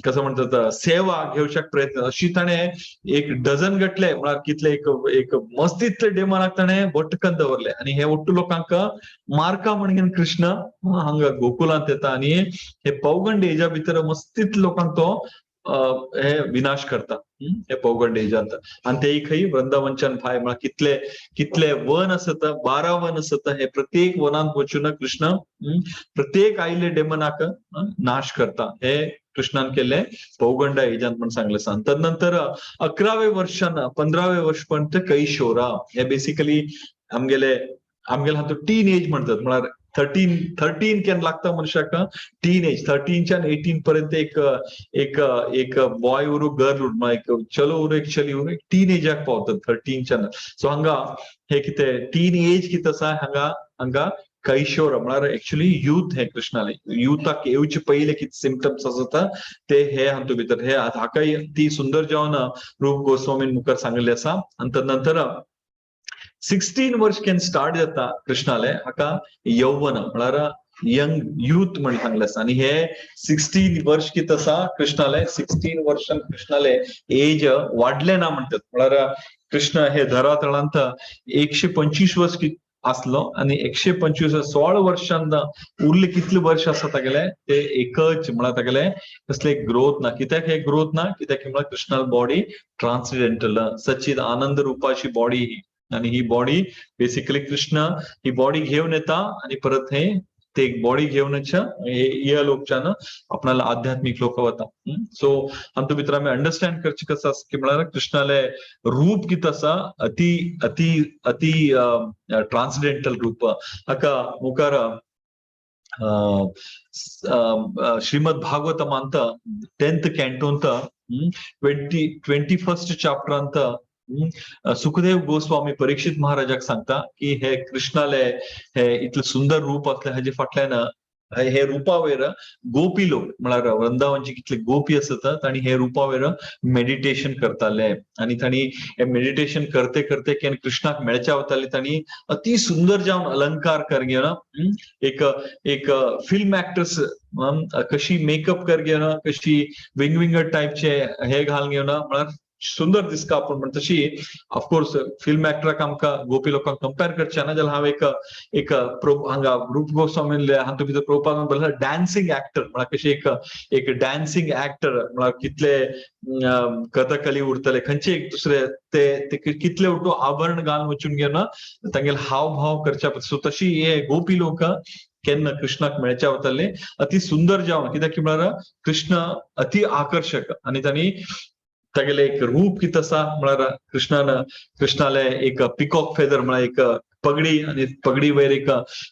कसं म्हणतात, सेवा घेवच्याक प्रयत्न. अशी ताणें एक डझन गटले, म्हळ्यार कितले एक एक मस्तीतले डेमनाक ताणें वटकन दवरले आणि हे ಒಟ್ಟು लोकांक मारका म्हणून कृष्ण हांगा गोकुलांत येता आणि हे पौगंड एजा भितर मस्तीत लोकांक तो हे विनाश करता हे पौगंड एजांत. आणि तेही खंय वृंदावनच्यान भायर, म्हळ्यार कितले कितले वन आसत, 12 वन आसत, हे प्रत्येक वनांत वचून कृष्ण प्रत्येक आयिल्ले डेमनाक नाश करता. हे कृष्णान केले पौगंडा एजांत म्हण सांगले आसा. तदनंतर 11व्या वर्षान 15व्या वर्ष पर्यंत कैशोरा. हे बेसिकली आमगेले आमगेले हातूंत टीन एज म्हणतात, म्हळ्यार 13 केन्ना लागता मनशाक टीन एज, 13च्यान 18 पर्यंत एक एक एक बॉय उरू, गर्ल उरू, एक चलो उरू, एक चली उरू, एक टीन एजाक पावतात 13च्यान. सो हांगा हे कितें टीन एज कितें आसा, हांगा हांगा कैशोर म्हळ्यार एक्चुअली युथ. हे कृष्णाले युथाक येवचे पयले कितें सिमटम्स आसता ते हे हातूंत भितर हे हाकाय ती सुंदर जावन रूप गोस्वामीन मुखार सांगिल्ले आसा. आनी तदनंतर 16 वर्ष केन्ना स्टार्ट जाता कृष्णाले, हाका यौवन म्हळ्यार यंग युथ म्हण सांगले आसा. आणि हे 16 वर्ष कितें आसा कृष्णाले, 16 वर्षान कृष्णाले एज वाडले ना म्हणतात. म्हळ्यार कृष्ण हे धरातळांत 125 वर्ष आसलो आणि 125 16 वर्षान उरले कितले वर्ष आसा तागेले ते एकच, म्हळ्यार तागेले कसले ग्रोथ ना. कित्याक हे ग्रोथ ना? कित्याक म्हळ्यार कृष्णाल बॉडी ट्रान्सडेंटल, सच्चिद आनंद रूपाची बॉडी ही. आणि ही बॉडी बेसिकली कृष्ण ही बॉडी घेऊन येता आणि परत हे ते एक बॉडी घेऊनच हे लोकच्यान आपणाला आध्यात्मिक लोक वता. सो हातूंत भितर आमी अंडरस्टँड करचे कसं आसा की म्हळ्यार कृष्णाले रूप कितें आसा, अति अति अति ट्रान्सडेंटल रूप. हाका मुखार श्रीमद भागवतमांत 10th कॅन्टोंत 21st चॅप्टरांत सुखदेव गोस्वामी परीक्षित महाराजाक सांगता की हे कृष्णाले हे इतले सुंदर रूप असले, हाजे फाटल्यान हे रुपावयर गोपी लोक, म्हळ्यार वृंदावनची कितले गोपी आसत, ताणी हे रुपावयर मेडिटेशन करताले. आणि ताणी हे मेडिटेशन करते करते केन्ना कृष्णाक मेळच्या वताले, ताणी अति सुंदर जावन अलंकार कर घेवन, एक एक फिल्म ऍक्ट्रेस कशी मेकअप कर घेवन, कशी विंगविंगड टायपचे हे घालून घेवन, म्हळ्यार सुंदर दिसता आपण पण तशी. ऑफकोर्स फिल्म ऍक्टराक आमकां गोपी लोकांक कंपेर करचे ना, जाल्यार हांव एक एक हांगा रूप गोस्वामी हातूंत भितर प्रभुपाद बरयला डान्सिंग ऍक्टर, म्हळ्यार कशी एक एक डान्सिंग ऍक्टर, म्हळ्यार कितले कथकली उरतले, खंयचे एक दुसरे ते ते कितले उठो आभरण घालून वचून घेवन तांगेले हावभाव करच्या. सो तशी हे गोपी लोक केन्ना कृष्णाक मेळच्या वताले, अति सुंदर जावन, कित्याक की म्हळ्यार कृष्ण अति आकर्षक आणि तांणी तागेले एक रूप कित आसा म्हळ्यार कृष्णान कृष्णाले एक पिकॉक फेदर म्हळ्यार एक पगडी आणि पगडी वयर एक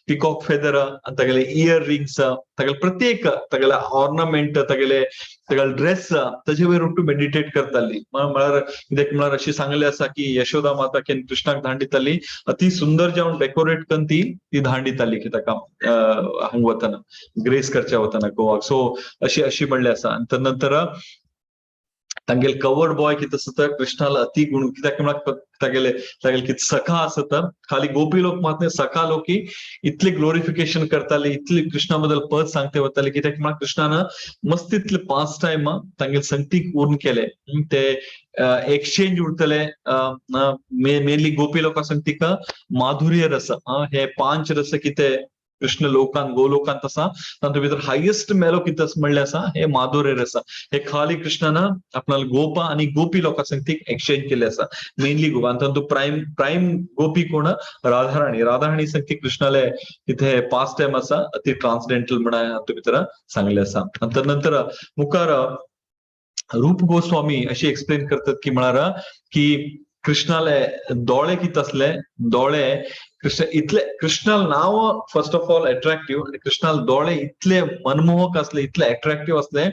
पिकॉक फेदर आणि तागेले इयर रिंग्स, तागेले प्रत्येक तागेले ऑर्नामेंट, तागेले तागेले ड्रेस ताजे वयर उठून मेडिटेट करताली. म्हळ्यार कित्याक म्हळ्यार अशी सांगले आसा की यशोदा माता केन कृष्णाक धांडिताली अति सुंदर जावन डेकोरेट करून ती ती धांडिताली की ताका हांग वतना ग्रेस करच्या वतना गोवाक. सो अशी अशी म्हणले आसा. आणि नंतर तांगेले कवर्ड बॉय कितें आसा तर कृष्णाला अति गुण, कित्याक म्हळ्यार तागेले तागेले कितें सखा आसता, खाली गोपी लोक मात न्ही, सखा लोक इतले ग्लोरिफिकेशन करताले, इतले कृष्णा बद्दल पद सांगते वताले, कित्याक म्हळ्यार कृष्णान मस्त इतले पास टायम तांगेले संगतीक उरून केले. ते एक्सचेंज उरतले मेनली गोपी लोकां संगतीक माधुर्य रस, हे पांच रस कितें कृष्ण लोकांत गोलोकांत आसा तातूंत भितर हायेस्ट मेलो कितें म्हणलें आसा हे माधुर्य रस. हे खाली कृष्णान आपणाले गोपा आणि गोपी लोकां संगतीक एक्सचेंज केले आसा मेनली गोपा. आनी तातूंत प्रायम प्रायम गोपी कोण? राधाराणी. राधाराणी संगतीक कृष्णाले तिथे पास टायम आसा अति ट्रान्सडेंटल म्हणून हातूंत भितर सांगले आसा. आनी नंतर मुखार रूप गोस्वामी अशी एक्सप्लेन करतात की म्हळ्यार की कृष्णाले दोळे कित आसले, दोळे कृष्ण इतले कृष्णाल नाव फर्स्ट ऑफ ऑल अट्रॅक्टिव्ह आणि कृष्णाल दोळे इतले मनमोहक असले, इतले अट्रॅक्टिव्ह असले.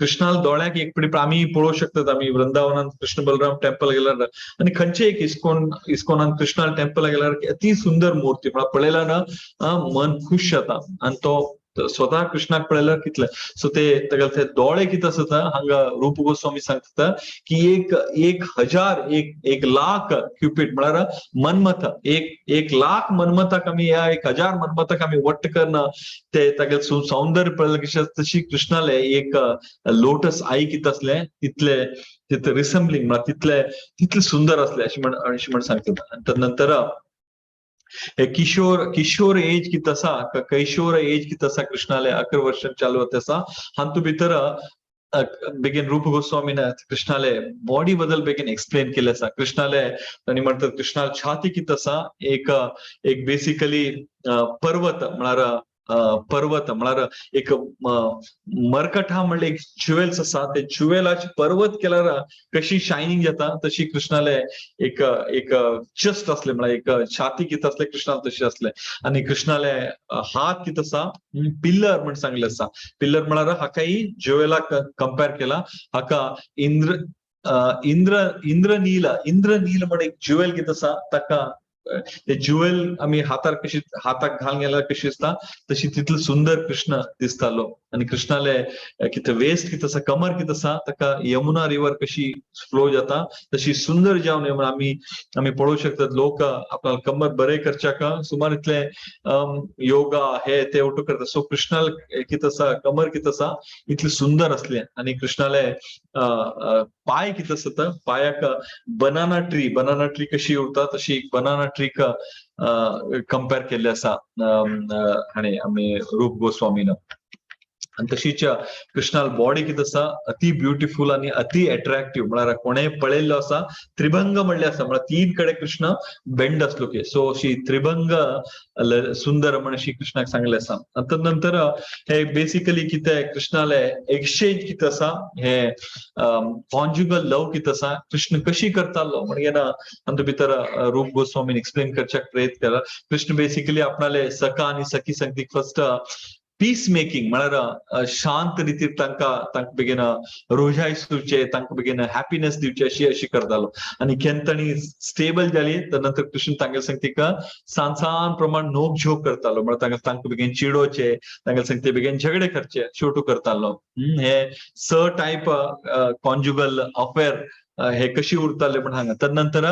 कृष्णाल दोळ्याक एक पटी आमी पळोवंक शकतात. आमी वृंदावनात कृष्ण बलराम टेम्पल गेल्यार आणि खंयचे एक इस्कॉनान कृष्णाल टेम्पल गेल्यार अति सुंदर मूर्ती म्हळ्यार पळयल्यार ना मन खुश जाता. आणि तो स्वतः कृष्णाक पळयल्यार कितले सो ते तागेले ते दोळे कितें आसता हांगा रूप गोस्वामी सांगता की एक एक हजार एक एक लाख क्युपीड म्हळ्यार मनमथ, एक एक लाख मनमथाक आमी ह्या 1000 मनमथाक आमी वट्ट करना ते तागेले सौंदर्य पळयलें कशें तशी कृष्णाले एक लोटस आई कितें आसले तितले तितले रिसेंबलिंग म्हळ्यार तितले तितले सुंदर असले अशी म्हण सांगतात. आणि नंतर हे किशोर किशोर एज कित आसा, कैशोर एज कित आसा, कृष्णाले 11 वर्ष चालू होत आसा. हातूंत भितर बेगीन रूप गोस्वामीन कृष्णाले बॉडी बद्दल बेगीन एक्सप्लेन केले आसा. कृष्णाले तांणी म्हणतात कृष्णाले छाती कित आसा एक एक बेसिकली पर्वत म्हळ्यार पर्वत म्हळ्यार एक मरकटा म्हणले एक ज्युएल्स आसा, ते ज्युएलाचे पर्वत केल्यार कशी शायनिंग जाता तशी कृष्णाले एक एक चेस्ट असले, म्हळ्यार एक छाती कित असले कृष्णाले तशी असले. आणि कृष्णाले हात कित आसा पिल्लर म्हण सांगले आसा. पिल्लर म्हळ्यार हाकाय ज्युएलाक कंपेर केला. हाका इंद्र इंद्र इंद्रनील इंद्रनील म्हण एक ज्युएल कित आसा ताका ते ज्युएल आमी हातार कशी हाताक घालून गेल्यार कशी दिसता तशी तितलो सुंदर कृष्ण दिसतालो. आणि कृष्णाले कितें वेस्ट कितें आसा, कमर कितें आसा ताका यमुना रिवर कशी फ्लो जाता तशी सुंदर जावन यमुना आमी आमी पळोवंक शकतात. लोक आपणाले कमर बरे करच्याक सुमार इतले योगा हे ते ओटू करतात. सो कृष्णाल कितें आसा कमर कितें आसा इतले सुंदर असले. आणि कृष्णाले पाय कितें आसता पायाक बनाना ट्री, बनाना ट्री कशी उरता तशी बनाना ट्रीक कंपेर केल्ले आसा हाणे आमी रूप गोस्वामीन. आणि तशीच कृष्णाल बॉडी कितें आसा अति ब्युटिफुल आणि अति अट्रॅक्टिव्ह, म्हळ्यार कोणेय पळयल्लो आसा त्रिभंग म्हणले आसा, म्हळ्यार तीन कडेन कृष्ण बेंड आसलो की सो अशी त्रिभंग सुंदर म्हण अशी कृष्णाक सांगले आसा. आनी नंतर हे बेसिकली कितें कृष्णाले एक्सचेंज कितें आसा हे कॉन्जुगल लव कितें आसा कृष्ण कशी करतालो म्हणजे ना तातूंत भितर रूप गोस्वामीन एक्सप्लेन करच्याक प्रयत्न केला. कृष्ण बेसिकली आपणाले सखा आनी सखी संगतीक फर्स्ट पीस मेकिंग म्हळ्यार शांत रितीर तांकां तांकां बेगीन रोजायसुचे तांकां बेगीन हॅपीनेस दिवचे अशी अशी करतालो. आनी केन्ना तांणी स्टेबल जाली तर नंतर कृष्ण तांगेले संगतीक सान सान प्रमाण नोक झोक करतालो, म्हळ्यार तांकां तांकां बेगीन चिडोवचे, तांगेले संगती बेगीन झगडे करचे शेवटू करतालो. हे स टायप कॉन्जुगल अफेअर हे कशी उरताले म्हण हांगा तर नंतर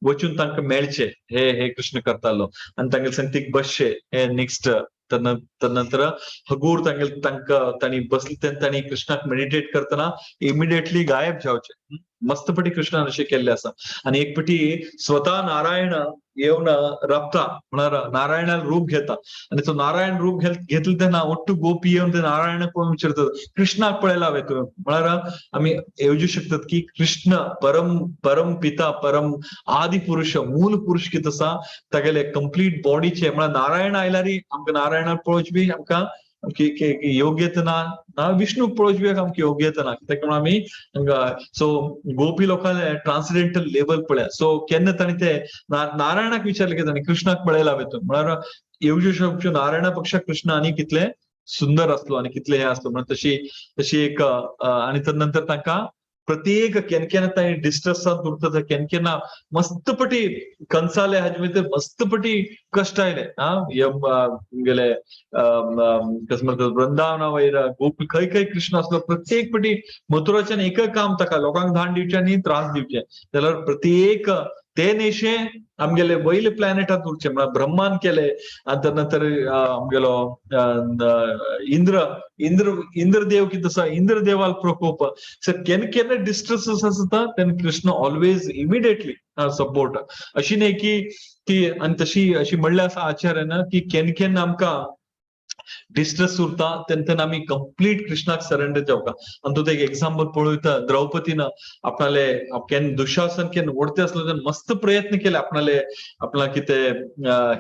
वचून तांकां मेळचे हे हे कृष्ण करतालो आनी तांगेले संगतीक बसचे हे नेक्स्ट. तदनंतर हगूर तांगेले तांकां तांणी बसले तेन्ना तांणी कृष्णाक मेडिटेट करतना इमिडिएटली गायब जावचे मस्तपटी कृष्णान अशें केल्लें आसा. आनी एक पटी स्वता नारायण येवन राबता म्हळ्यार नारायणान रूप घेता आनी तो नारायण रूप घेतले तेन्ना ಒಟ್ಟು गोपी येवन ते नारायण पळोवन विचारतात कृष्णाक पळयला हांवें तुवें, म्हळ्यार आमी येवजू शकतात की कृष्ण परम परम पिता परम आदी पुरुष मूल पुरुष कितें आसा तागेले कंप्लीट बॉडीचे म्हळ्यार नारायण आयल्यार आमकां नारायणाक पळोवचे बी आमकां आमकी योग्यता ना, ना विष्णूक पळोवची आमकी योग्यता ना, कित्याक म्हणून आमी सो गोपी लोकांले ट्रान्सडेंटल लेवल पळया. सो केन्ना तांणी ते नारायणाक विचारले की तांणी कृष्णाक पळयला वेतून म्हळ्यार येवजू शकचो नारायणा पक्षा कृष्ण आनी कितले सुंदर असलो आणि कितले हे असलो म्हणून तशी तशी एक. आणि नंतर तांकां प्रत्येक केन्ना केन्ना तांणी डिस्ट्रेसान उरता, केन्ना केन्ना मस्तपटी कंसाले हाजे भितर मस्तपटी कश्ट आयले. हा गेले कसं म्हणतात वृंदावना वयर गोपी खंय खंय कृष्ण असलो प्रत्येक पटी मथुराच्यान एक काम ताका लोकांक धाड दिवचे आनी त्रास दिवचे, जाल्यार प्रत्येक ते नेशे आमगेले वयले प्लॅनेटात उरचे म्हळ्यार ब्रह्मान केले. आनी नंतर आमगेलो इंद्र इंद्र इंद्रदेव कितें आसा इंद्रदेवाल प्रकोप सर केन्ना केन्ना डिस्ट्रेस आसता तेन्ना कृष्ण ऑलवेज इमिडिएटली सपोर्ट. अशी न्ही की ती आनी तशी अशी म्हणलें आसा आचार्यान की केन्ना केन्ना आमकां डिस्ट्रेस उरता तेन्ना तेन्ना आमी कंप्लीट कृष्णाक सरेंडर जावका. आनी तो एक एग्जाम्पल पळयता द्रौपदीन आपणाले केन्ना दुशासन केन्ना ओडते आसलो तेन्ना मस्त प्रयत्न केले आपणाले आपणा कितें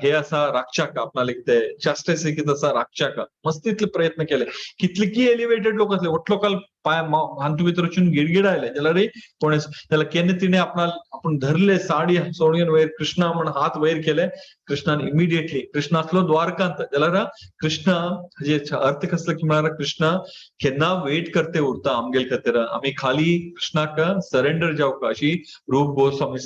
हे आसा राखच्याक, आपणाले कितें चास्टेस कितें आसा राखच्याक मस्त इतले प्रयत्न केले. कितले की एलिवेटेड लोक आसले ओट लोकांक पांय हातूं भितर वचून गिडगिडायले जाल्यार कोण जाल्यार केन्ना तिणें आपणा आपूण धरले साडी सोडून वयर कृष्णा म्हण हात वयर केले, कृष्णान इमिडिएटली कृष्ण आसलो द्वारकांत जाल्यार कृष्ण हाजे अर्थ कसलो की म्हळ्यार कृष्ण केन्ना वेट करते उरता आमगेले खातीर, आमी खाली कृष्णाक सरेंडर जावका अशी रूप गोस्वामी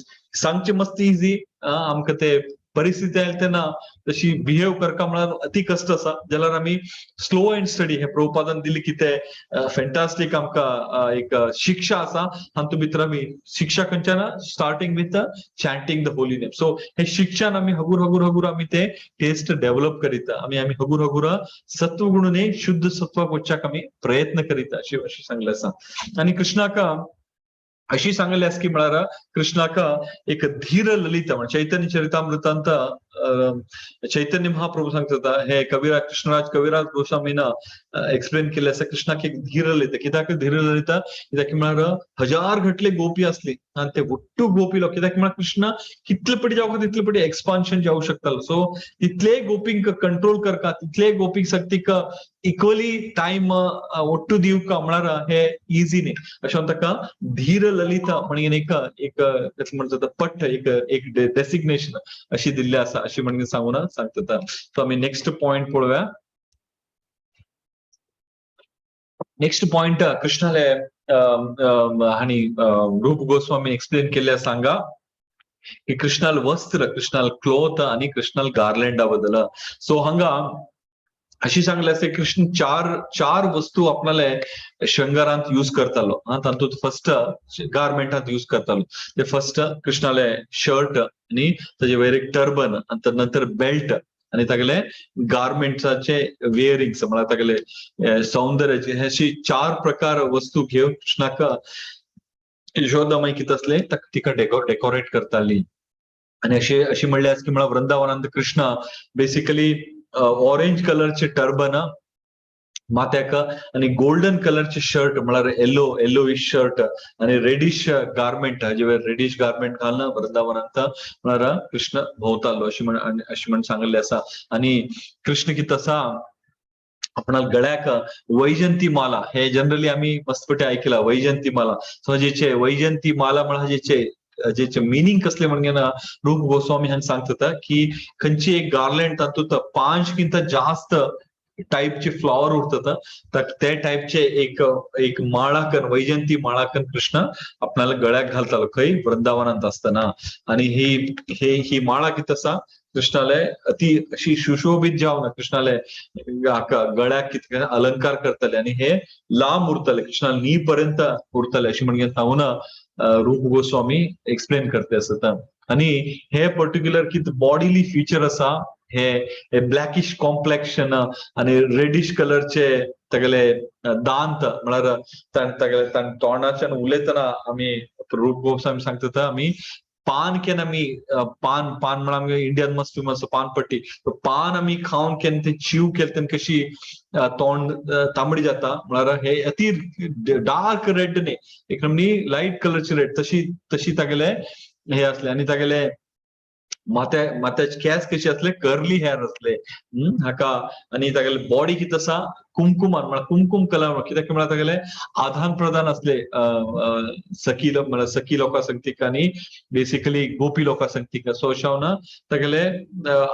सांगचे मस्त इजी. आमकां ते परिस्थिती आयली तेन्ना तशी बिहेव करका म्हळ्यार अति कश्ट आसा, जाल्यार आमी स्लो अँड स्टडी हे प्रभुपादान दिली कितें फॅन्टास्टीक आमकां एक शिक्षा आसा. हातूंत भितर आमी शिक्षा खंयच्यान starting with chanting the holy name. So हे शिक्षान आमी हगूर हगूर हगूर आमी ते टेस्ट डेव्हलप करीत आमी आमी हगूर हगूर सत्वगुण न्ही शुद्ध सत्वाक वचच्याक आमी प्रयत्न करीत अशी अशी सांगले आसा. आनी कृष्णाक अशी सांगले आसा की म्हळ्यार कृष्णाक एक धीर ललित म्हणजे चैतन्य चरितामृतांत चैतन्य महाप्रभू सांगता हे कविराज कृष्णराज कविराज गोस्वामीन एक्सप्लेन केले आसा कृष्णाक एक धीर ललित. कित्याक धीर ललित? कित्याक म्हळ्यार हजार घटले गोपी असली आनी ते ಒಟ್ಟು गोपी लोक, कित्याक म्हळ्यार कृष्ण कितले पटी जावका तितले पटी एक्सपान्शन जावं शकतालो. सो तितले गोपींक कंट्रोल करका तितले गोपीक शक्तीक इक्वली टायम ಒಟ್ಟು दिवका म्हळ्यार हे इझी न्ही. अशें ताका धीर ललित म्हणून एक एक कसं म्हणतात पट्ट एक एक डेसिग्नेशन अशी दिल्ली आसा अशी म्हणून सांगून सांगता. सो आमी नेक्स्ट पॉइंट पळोवया. नेक्स्ट पॉइंट कृष्णाले आणि रूप गोस्वामी एक्सप्लेन केले सांगा की कृष्णाल वस्त्र, कृष्णाल क्लोथ आणि कृष्णाल गार्लँडा बद्दल. सो हांगा अशी सांगले आसा कृष्ण चार चार वस्तू आपणाले शृंगारांत यूज करतालो. तातूंत फर्स्ट गार्मेंटांत यूज करतालो ते फर्स्ट कृष्णाले शर्ट आणि ताजे वयर एक टर्बन आणि नंतर बेल्ट आणि तागेले गार्मेंट्साचे वेअरिंग्स म्हळ्यार तागेले सौंदर्याचे अशी चार प्रकार वस्तू घेवन कृष्णाक यशोदामाई कितें आसले तिका डेकोरेट करताली. आणि अशी अशी म्हणले आसा की म्हळ्यार वृंदावनांत कृष्ण बेसिकली ऑरेंज कलरचे टर्बन माथ्याक आणि गोल्डन कलरचे शर्ट म्हळ्यार येलो येलोइश शर्ट आणि रेडिश गार्मेंट हाजे वयर रेडिश गार्मेंट घालून वृंदावनांत म्हळ्यार कृष्ण भोंवतालो अशी म्हण अशी म्हण सांगिल्ले आसा. आणि कृष्ण कितें आसा आपणाल गळ्याक वैजंती माला, हे जनरली आम्ही मस्तपटी ऐकला वैजंती माला. सो जेचे वैजंती माला म्हळ्यार जेचे जेचे मिनिंग कसले म्हणजे ना रूप गोस्वामी हांगा सांगता की खंयची एक गार्लँड तातूंत पांच किंत जास्त टाईपचे फ्लॉवर उरतात तर त्या टाईपचे एक एक माळाकन वैजंती माळाकन कृष्ण आपणाला गळ्याक घालतालो खंय वृंदावनांत असताना. आणि ही हे ही माळा कितें आसा कृष्णाले अति अशी सुशोभित जावन कृष्णाले गळ्याक कितें अलंकार करताले आणि हे लांब उरताले कृष्णा नी पर्यंत उरताले अशी म्हणजे सांगून रूप गोस्वामी एक्सप्लेन करते आसता. आणि हे पर्टिक्युलर कितें बॉडीली फीचर आसा हे ब्लॅकिश कॉम्प्लेक्शन आणि रेडिश कलरचे तागेले दांत म्हळ्यार तागेले तोंडाच्यान उलयतना आमी रूप गोस्वामी सांगता आमी पान केन्ना आमी पान पान म्हळ्यार आमगे इंडियन मस्त फेमस पानपट्टी, पान आमी खावन केन्ना ते चीव केले तेन्ना कशी तोंड तांबडी जाता म्हळ्यार हे अति डार्क रेड न्ही एकदम लायट कलरची रेड तशी तशी तागेले हे असले. आणि तागेले माथ्याचे केंस कशी असले, कर्ली हेअर असले हाका. आनी तागेले बॉडी कितें आसा, कुमकुमान, म्हळ्यार कुमकुम कलर. कित्याक म्हळ्यार तागेले आदान प्रदान असले सखी, म्हळ्यार सखी लोकां संगतीक आनी बेसिकली गोपी लोकां संगतीक. सो अशें जावन तागेले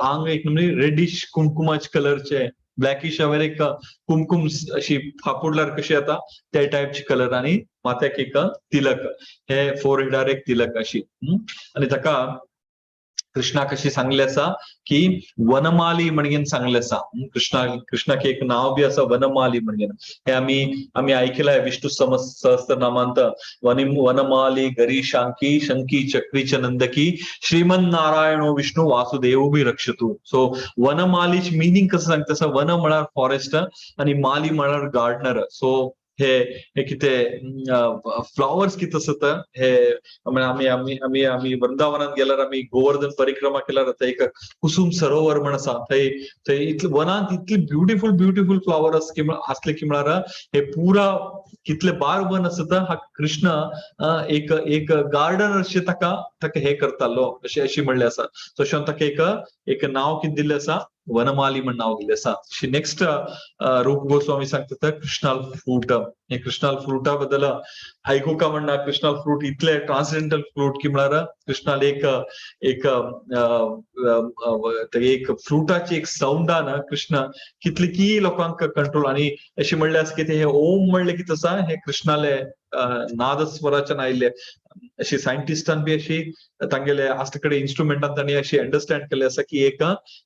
आंग एक रेडिश कुमकुमाचे कलरचे, ब्लॅकिश हांवें एक कुमकुम अशी फापुडल्यार कशी येता त्या टायपची कलर. आनी माथ्याक एक तिलक, हे फोरहेडार एक तिलक अशी. आनी ताका कृष्णाक अशी सांगले आसा की वनमाली म्हणून सांगले आसा. कृष्णाक एक नाव बी आसा, वनमाली म्हणून. हे आमी आमी ऐकलंय विष्णू सहस्त्रनामांत, वनमाली गरी शांकी शंकी चक्रीच नंदकी श्रीमन नारायणो विष्णू वासुदेव बी रक्षतु. सो वनमालीच मिनिंग कसं सांगता आसा, वन म्हळ्यार फॉरेस्ट आणि माली म्हळ्यार गार्डनर. सो हे हे कितें फ्लॉवर्स कितें आसता हे, आमी आमी आमी आमी वृंदावनात गेल्यार, आमी गोवर्धन परिक्रमा केल्यार थंय एक कुसुम सरोवर म्हण आसा. थंय थंय इतले वनांत इतले ब्युटिफूल ब्युटिफूल फ्लॉवर असले की म्हळ्यार हे पुरा कितले बार वन आसता. हा कृष्ण एक एक गार्डन अशें ताका ताका हे करतालो अशें अशी म्हणलें आसा. तशें ताका एक एक नांव कितें दिल्लें आसा, वनमाली म्हण नांव दिल्लें आसा. नेक्स्ट रूप गोस्वामी सांगता कृष्णाल फ्रूट. हे कृष्णाल फ्रुटा बद्दल आयकूका म्हणना, कृष्णाल फ्रूट इतले ट्रान्सडेंटल फ्रूट की म्हळ्यार कृष्णाल एक एक एक फ्रुटाची एक साउंडान कृष्ण कितले की लोकांक कंट्रोल. आणि अशी म्हणले आसा की ते हे ओम म्हणले की तसा हे कृष्णाले नादस्वराच्यान आयिल्ले. अशी सायंटिस्टान बी अशी तांगेले असले कडेन इन्स्ट्रुमेंटान तांणी अशी अंडरस्टँड केल्ले आसा की एक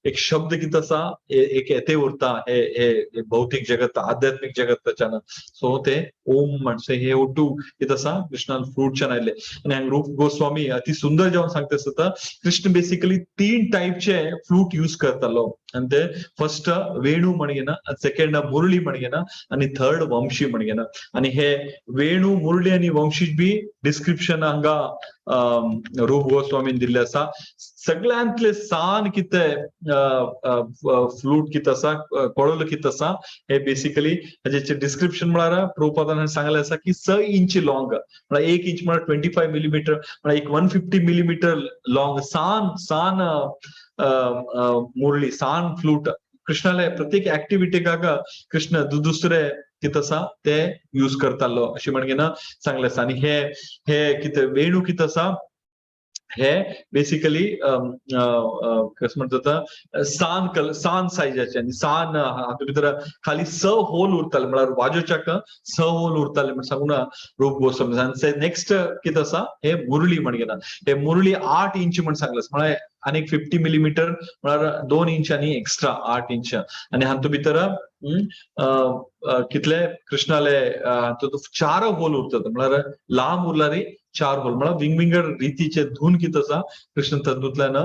एक शब्द कितें आसा, एक येते उरता हे हे भौतीक जगत, आध्यात्मिक जगताच्यान. सो ते ओम म्हणसे हे ओटू कितें आसा, कृष्णान फ्रूटच्यान आयिल्ले. आनी हांगा रूप गोस्वामी अति सुंदर जेवण सांगता आसता, कृष्ण बेसिकली तीन टायपचे फ्लूट यूज करतालो. आनी ते फर्स्ट वेणू म्हणगेना, सेकंड मुरळी म्हणगेना आनी थर्ड वंशी म्हणगेना. आनी हे वेणू, मुरळी आनी वंशी बी डिस्क्रिप्शन हांगा रूप गोस्वामीन दिल्ले आसा. सगळ्यांतले सान कितें फ्लूट कितें आसा, कोळल कितें आसा, हे बेसिकली हाजेचे डिस्क्रिप्शन म्हळ्यार प्रभुपादान सांगलें आसा की 6 इंच लॉंग, म्हळ्यार 1 इंच म्हळ्यार 25 मिलीमीटर, म्हळ्यार एक 150 मिलीमीटर लॉंग सान सान मुरळी, सान फ्लूट. कृष्णाले प्रत्येक ऍक्टिव्हिटीकाक कृष्ण दुसरे कितें आसा ते यूज करतालो अशें म्हणगेना सांगलें आसा. आनी हे हे कितें वेणू कितें आसा, हे बेसिकली कसं म्हणतात सान कल सान सायजाचे आनी सान हातूंत भितर खाली 6 होल उरताले, म्हळ्यार वाजोवच्याक 6 होल उरताले म्हण सांगून रूप गोस्वामी. आनी नेक्स्ट कितें आसा, हे मुरळी म्हणगेना. हे मुरळी 8 इंच म्हण सांगलें, म्हळ्यार आनीक 50 मिलीमीटर, म्हळ्यार 2 इंच आनी एक्स्ट्रा 8 इंच. आनी हातूंत भितर कितले कृष्णाले हातूंत 4 होल उरतात, म्हळ्यार लांब उरल्यार 4 होल, म्हळ्यार विंगविंगड रितीचे धून कितें आसा कृष्ण तातूंतल्यान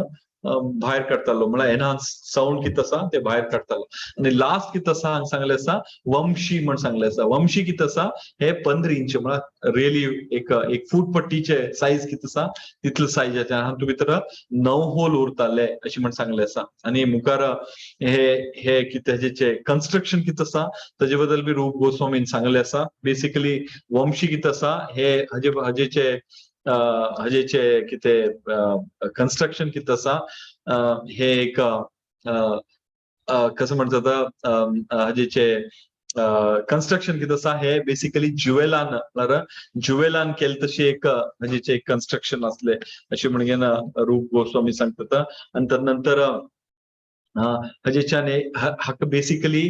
भायर काडटालो, म्हळ्यार एनहान्स साउंड कितें आसा ते भायर काडटालो. आनी लास्ट कितें आसा हांगा सांगलें आसा, वंशी म्हण सांगलें आसा. वंशी कितें आसा, हे 15 इंच, म्हळ्यार रियली एक एक फूट पट्टीचे सायज कितें आसा तितले सायजाचे. हातूंत भितर 9 होल उरताले अशें म्हण सांगलें आसा. आनी मुखार हे हे कितें हेजेचे कन्स्ट्रक्शन कितें आसा ताजे बद्दल बी रूप गोस्वामीन सांगलें आसा. बेसिकली वंशी कितें आसा, हे हाजे हाजेचे हाजेचे कितें कन्स्ट्रक्शन कितें आसा, हे एक कसं म्हणतात हाजेचे कन्स्ट्रक्शन कितें आसा, हे बेसिकली ज्युवेलान, म्हळ्यार ज्युवेलान केले तशी एक हाजेचे एक कन्स्ट्रक्शन आसले अशें म्हणगेना रूप गोस्वामी सांगता. आनी तदनंतर हाजेच्यान हाका बेसिकली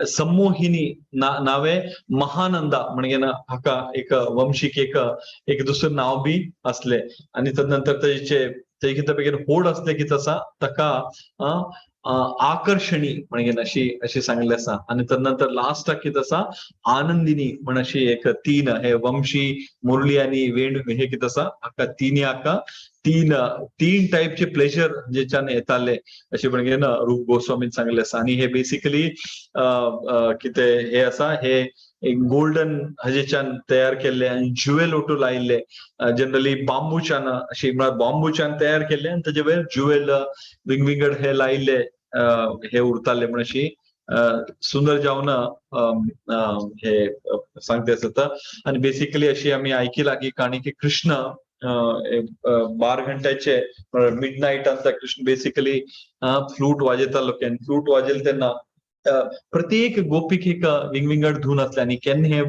संमोहिनी नावे महानंदा म्हणगेना हाका एक वंशीक एक एक दुसरें नांव बी आसले. आनी तदनंतर ताजेचे ते कितें बेगीन होड आसले कितें आसा ताका आकर्षणी म्हणगेन अशी अशी सांगले आसा. आनी तदनंतर लास्टाक कितें आसा, आनंदिनी म्हण अशी एक 3 हे वंशी, मुरळी आनी वेणू हे कितें आसा हाका तिनी हाका तीन तीन टायपचे प्लेजर जेच्यान येताले अशें म्हणगेन रूप गोस्वामीन सांगले आसा. आनी हे बेसिकली कितें हे आसा, हे एक गोल्डन हाजेच्यान तयार केल्ले आनी ज्युवेल ओटू लायिल्ले, जनरली बांबूच्यान अशी, म्हळ्यार बांबूच्यान तयार केल्ले आनी ताजे वयर ज्युवेल विंगविंगड हे लायिल्ले हे उरताले म्हण अशी सुंदर जावन हे सांगते आसता. आनी बेसिकली अशी आमी आयकिला की काणी की कृष्ण 12 घंट्याचे मिड नाईट आसता. कृष्ण बेसिकली फ्लूट वाजयतालो. केन्ना फ्लूट वाजयले तेन्ना प्रत्येक गोपीक एक विंगविंगड धून आसले आनी केन्ना हे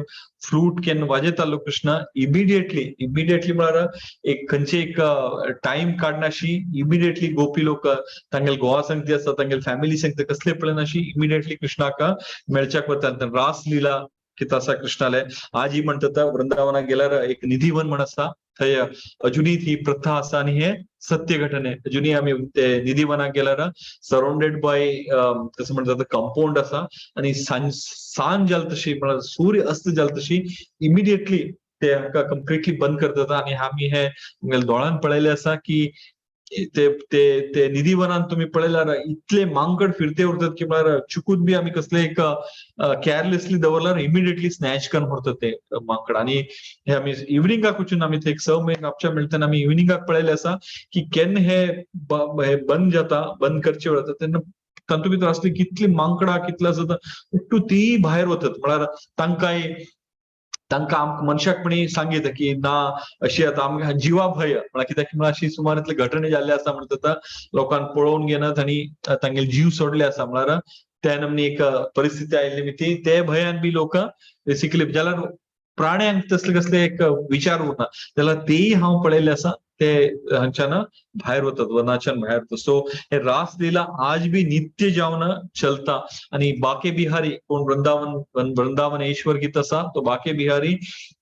फ्लूट केन्ना वाजयतालो कृष्ण, इमिडिएटली, इमिडिएटली म्हळ्यार एक खंयचे एक टायम काडनाशी इमिडिएटली गोपी लोक तांगेले घोवा संगती आसता, तांगेले फॅमिली संगती कसले पळयनाशी इमिडिएटली कृष्णाक मेळच्याक वता. रास लीला कितें आसा कृष्णाले, आजही म्हणटा वृंदावनाक गेल्यार एक निधीवन म्हण आसा, थंय अजुनूय ही प्रथा आसा आनी हे सत्य घटने. अजुनूय आमी ते निधीवनाक गेल्यार सराउंडेड बाय कसं म्हणतात कंपाऊंड आसा आणि सांज जाल तशी, म्हळ्यार सूर्य अस्त जाल तशी इमिडिएटली ते हाका कंप्लिटली बंद करतात. आणि आमी हे दोळ्यान पळयले आसा की ते ते ते निधीवनान तुम्ही पळयल्यार इतले मांकड फिरते उरतात की म्हळ्यार चुकून बी आमी कसले एक केअरलेसली दवरल्यार इमिडिएटली स्नॅच करून व्हरतात ते माकड. आणि हे आमी इव्हनिंगाक वचून, आमी एक 6 म्हयने आमच्या मेळटा, आमी इव्हनिंगाक पळयले आसा की केन्ना हे हे बंद जाता, बंद करचे वेळ तेन्ना तातूंत भितर असली कितली मांकडां कितले आसता उट्टू ती भायर वतात. म्हळ्यार तांकांय तांकां आमकां मनशाक पणी सांगित की ना अशी आतां आमकां जिवा भंय, म्हळ्यार कित्याक म्हळ्यार अशी सुमार इतले घटना जाल्ले आसा म्हणटा, लोकांक पळोवन घेनात आनी तांगेले जीव सोडले आसा. म्हळ्यार त्या नमनी एक परिस्थिती आयिल्ली ती ते भंयान बी लोक बेसिकली, जाल्यार प्राण्यांक तसले कसले एक विचार उरना, जाल्यार तेय हांव पळयल्ले आसा, ते हांगच्यान भायर वतात, वनाच्यान भायर वतात. सो हे रासलीला आज बी नित्य जावन चलता. आणि बाके बिहारी कोण वृंदावन वृंदावनेश्वर कित आसा, तो बाके बिहारी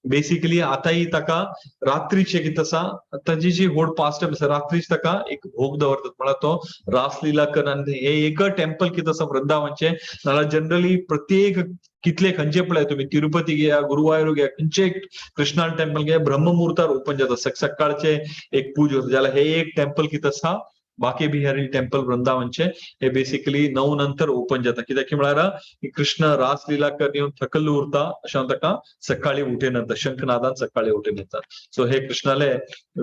बेसिकली आतांय ताका रात्रीचे कित आसा, ताजी जी व्हड पास्ट आसा, रात्रीच ताका एक भोग दवरतात, म्हळ्यार तो रासलीला कर. आनी हे एक टेम्पल कित आसा वृंदावनचे, नाल्यार जनरली प्रत्येक कितले खंयचे पळय तुम्ही, तिरुपती घेया, गुरुवायूर घेया, खंयचे कृष्णा टेम्पल घेया, ब्रह्ममुहूर्तार ओपन जाता, सकाळचे एक पूज होता. जाल्यार हे एक टेम्पल कित आसा, बाके बिहारी टेम्पल वृंदावनचे, हे बेसिकली 9 नंतर ओपन जाता. कित्याक म्हळ्यार कृष्ण रासलीला कर येवन थकल्लो उरता, अशें ताका सकाळी उठयनात, शंखनादान सकाळी उठयनात. सो हे कृष्णाले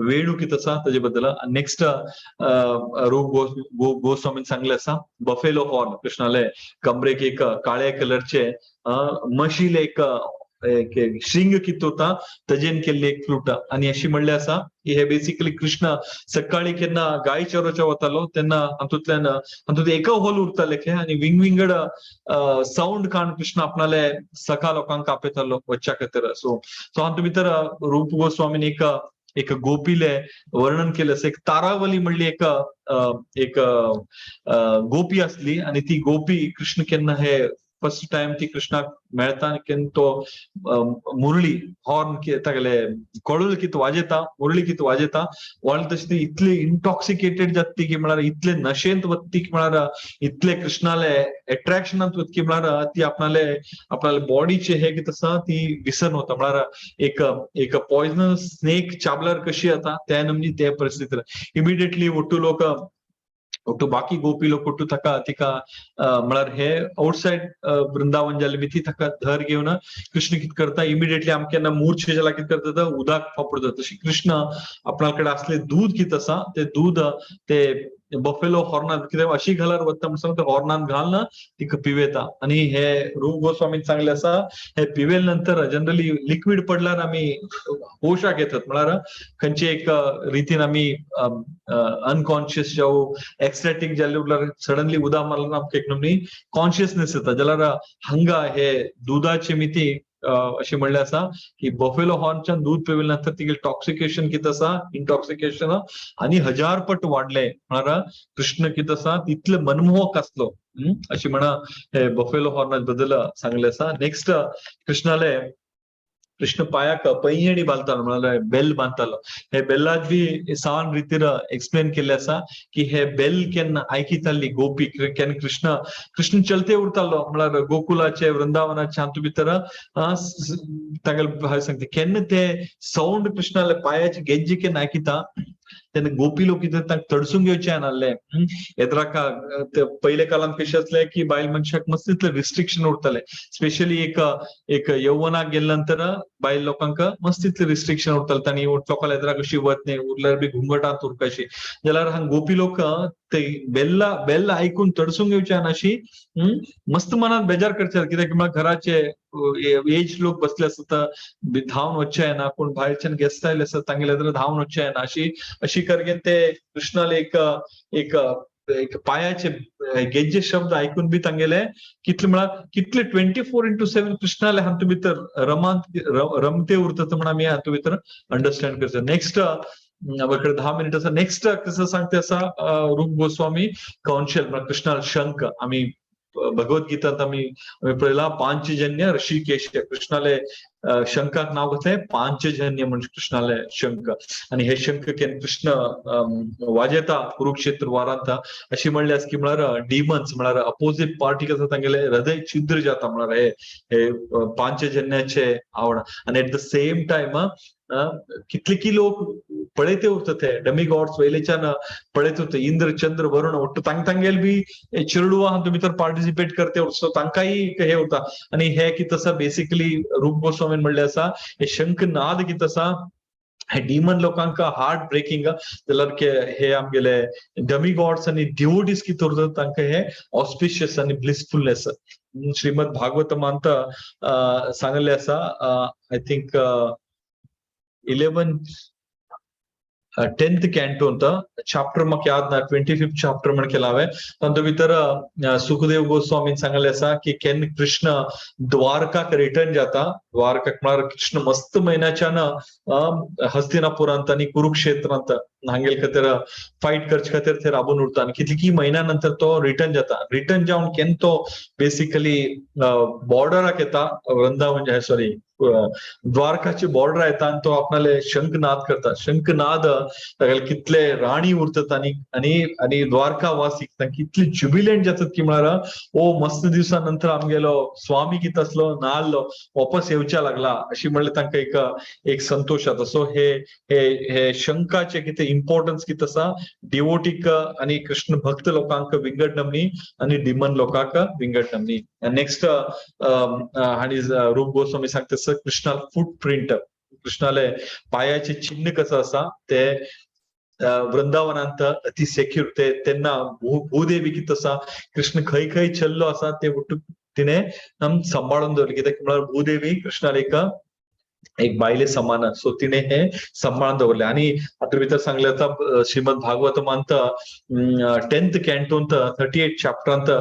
वेणू कित आसा ताजे बद्दल. नेक्स्ट रूप गोस्वामीन सांगले आसा बफेलो हॉर्न. कृष्णाले कमरेक एक काळे कलरचे मशील एक एक शिंग कित होता, तजेन केल्ली एक फ्लूट. आणि अशी म्हणले आसा की हे बेसिकली कृष्ण सकाळी केन्ना गाय चरोवच्या वतालो तेन्ना हातूंतल्यान हातूंत एक होल उरताले आणि विंगविंगड साऊंड काण कृष्ण आपणाले सखा लोकांक आपयतालो वच्च्या खातीर. सो सो हातूंत भितर रूप गोस्वामीन एक एक गोपीले वर्णन केलं असं. एक तारावली म्हणली एक एक गोपी असली आणि ती गोपी कृष्ण केन्ना हे फर्स्ट टाइम ती कृष्णाक मेळता आनी केन्ना तो मुरळी हॉर्न तागेले कळूल कित वाजयता, मुरळी कित वाजयता वाल, तशी ती इतली इंटॉक्सिकेटेड जाता की म्हळ्यार इतले नशेंत वत्ती की म्हळ्यार इतले कृष्णाले अट्रॅक्शनात वतकी म्हळ्यार ती आपणाले आपणाले बॉडीचे हे कित आसा ती विसर वता. म्हळ्यार एक एक पॉयझनस स्नेक चाबल्यार कशी जाता, त्या नमनी ते परिस्थिती इमिडिएटली ಒಟ್ಟು लोक ಒಟ್ಟು बाकी गोपी लोक ಒಟ್ಟು ताका तिका म्हळ्यार हे आउटसायड वृंदावन जाले बी ती ताका धर घेवन कृष्ण कित करता, इमिडिएटली आमकां केन्ना मूर्छे जाल्यार कित करता, उदक फापडता, तशी कृष्ण आपणा कडेन असले दूध कित आसा ते दूध ते बफेलो हॉर्नात कित्याक अशी घाल्यार वता म्हणून ते हॉर्नात घालना तिका पिवेता. आणि हे रूप गोस्वामीन सांगले आसा, हे पिवेल नंतर जनरली लिक्विड पडल्यार आमी होशाक येतात, म्हळ्यार खंयचे एक रितीन आमी अनकॉन्शियस जावं एक्स्टॅटीक जाल्ले उरल्यार सडनली उदक मारल्यार आमकां एक नमनी कॉन्शियसनेस येता. जाल्यार हांगा हे दुधाचे मिती अशें म्हणलें आसा की बफेलो हॉर्नच्यान दूध पिवेल नंतर तिगे टॉक्सिकेशन कित आसा, इंटॉक्सिकेशन आणि हजार पट वाडले. म्हळ्यार कृष्ण कित आसा तितले मनमोहक आसलो अशी म्हणा हे बफेलो हॉर्ना बद्दल सांगले आसा. नेक्स्ट कृष्णाले कृष्ण पायाक पैंजणी बांदतालो, म्हळ्यार बेल बांदतालो. हे बेलाक बी सान रितीर एक्सप्लेन केल्ले आसा की हे बेल केन्ना आयकिताली गोपी, केन्ना कृष्ण कृष्ण चलते उरतालो, म्हळ्यार गोकुलाचे वृंदावनाचे हातूंत भितर तागेले हांव सांगता, केन्ना ते साऊंड कृष्णाले पायाचे गेज्जे केन्ना आयकिता तेन्ना गोपी लोक कितें तांकां तडसून घेवचे नासले. येद्राका पयले काळांत कशें आसलें की बायल मनशाक मस्त इतले रिस्ट्रिक्शन उरताले, स्पेशली एक एक यौवनाक गेल्या नंतर बायल लोकांक मस्त इतले रिस्ट्रिक्शन उरताले, तांणी लोकांक येद्राक कशी वत न्ही, उरल्यार बी घुंगटांत उरकाशी. जाल्यार हांगा गोपी लोक ते बेल्ला बेल्ल आयकून तडसून घेवचे नाशी मस्त मनात बेजार करचे, कित्याक म्हळ्यार घराचे एज लोक बसले आसता, धांवन वचचे येना, कोण भायरच्यान गेस्ट आयले आसता तांगेले तर धांवन वचचे येना. अशी अशी करगेन ते कृष्णाले एक एक एक पायाचे गेज्जे शब्द ऐकून बी तांगेले कितले म्हळ्यार कितले 24x7 कृष्णाले हातूंत भितर रमांत रमते उरतात म्हण आमी हातूंत भितर अंडरस्टँड करचे. नेक्स्ट आमकडे 10 मिनिट आसा. नेक्स्ट कसं सांगते आसा रूप गोस्वामी, कौंशल कृष्णाल शंख. आमी भगवद्गीतात आमी आमी पळयला पांचजन्य ऋषिकेश, कृष्णाले शंखाक नाव घेतलें पांचजन्य म्हणजे कृष्णाले शंख. आणि हे शंख केन कृष्ण वाजेता कुरुक्षेत्र वारांत, अशी म्हणले आसा की म्हळ्यार डिमन्स म्हळ्यार अपोजिट पार्टी कसं तांगेले हृदय छिद्र जाता म्हळ्यार हे हे पांचजन्याचे आवड. आणि एट the same time कितले की लोक पळयते उरता, ते डमी गॉड्स वयलेच्यान पळयत उरता, इंद्र चंद्र वरुण ಒಟ್ಟು तांग तांगेल बी चिरडुवा हातूंत भितर पार्टिसिपेट करते उरता, तांकांय हे उरता. आणि हे कितें आसा, बेसिकली रूप गोस्वामीन म्हणले आसा, हे शंखनाद कितें आसा हे डिमन लोकांक हार्ट ब्रेकिंग जाल्यार हे आमगेले डमी गॉड्स आणि डिवोटीज कितें उरता तांकां हे ऑस्पिशियस आणि ब्लिसफुलनेस. श्रीमद भागवतमांत सांगले आसा, I think 11 10th canto ಅಂತ ಚಾಪ್ಟರ್ म्हाका याद ना, 25th chapter म्हण केला हांवें. तातूंत भितर सुखदेव गोस्वामीन सांगले आसा की केन्ना कृष्ण द्वारकाक रिटर्न जाता, द्वारकाक म्हळ्यार कृष्ण मस्त म्हयन्याच्यान हस्तिनापुरांत आनी कुरुक्षेत्रांत हांगेल खातीर फायट करचे खातीर थंय राबून उरता आनी कितली म्हयन्या नंतर तो रिटर्न जाता. रिटर्न जावन केन्ना तो बेसिकली बॉर्डराक येता, वृंदावन सॉरी द्वारकाचे बॉर्डर येता आनी तो आपणाले शंखनाद करता. शंखनाद तागेले कितले राणी उरतात आनी आनी आनी द्वारका वासी कितले जुबिलेंट जातात की म्हळ्यार ओ मस्त दिवसा नंतर आमगेलो स्वामी कित आसलो नाल्लो वापस येवच्या लागला, अशी म्हणल्यार तांकां एक एक संतोष जाता. सो हे हे हे शंखाचे कितें इम्पॉर्टन्स कितें आसा, डिवोटीक आनी कृष्ण भक्त लोकांक विंगड नमनी आनी डिमन लोकांक विंगड नमनी. नेक्स्ट आणि रूप गोस्वामी सांगता कृष्णाल फूट प्रिंट, कृष्णाले पायाचे चिन्ह कसं आसा ते वृंदावनांत अति सेक्युर. ते तेन्ना भूदेवी कितें आसा, कृष्ण खंय खंय चल्लो आसा ते तिने सांबाळून दवरले. कित्याक म्हळ्यार भूदेवी कृष्णाले एक एक बायले समान, सो तिने हे सांबाळून दवरले. आणि हातूंत भितर सांगले आतां श्रीमद भागवतमांत 10th कॅन्टोंत 38 चॅप्टरांत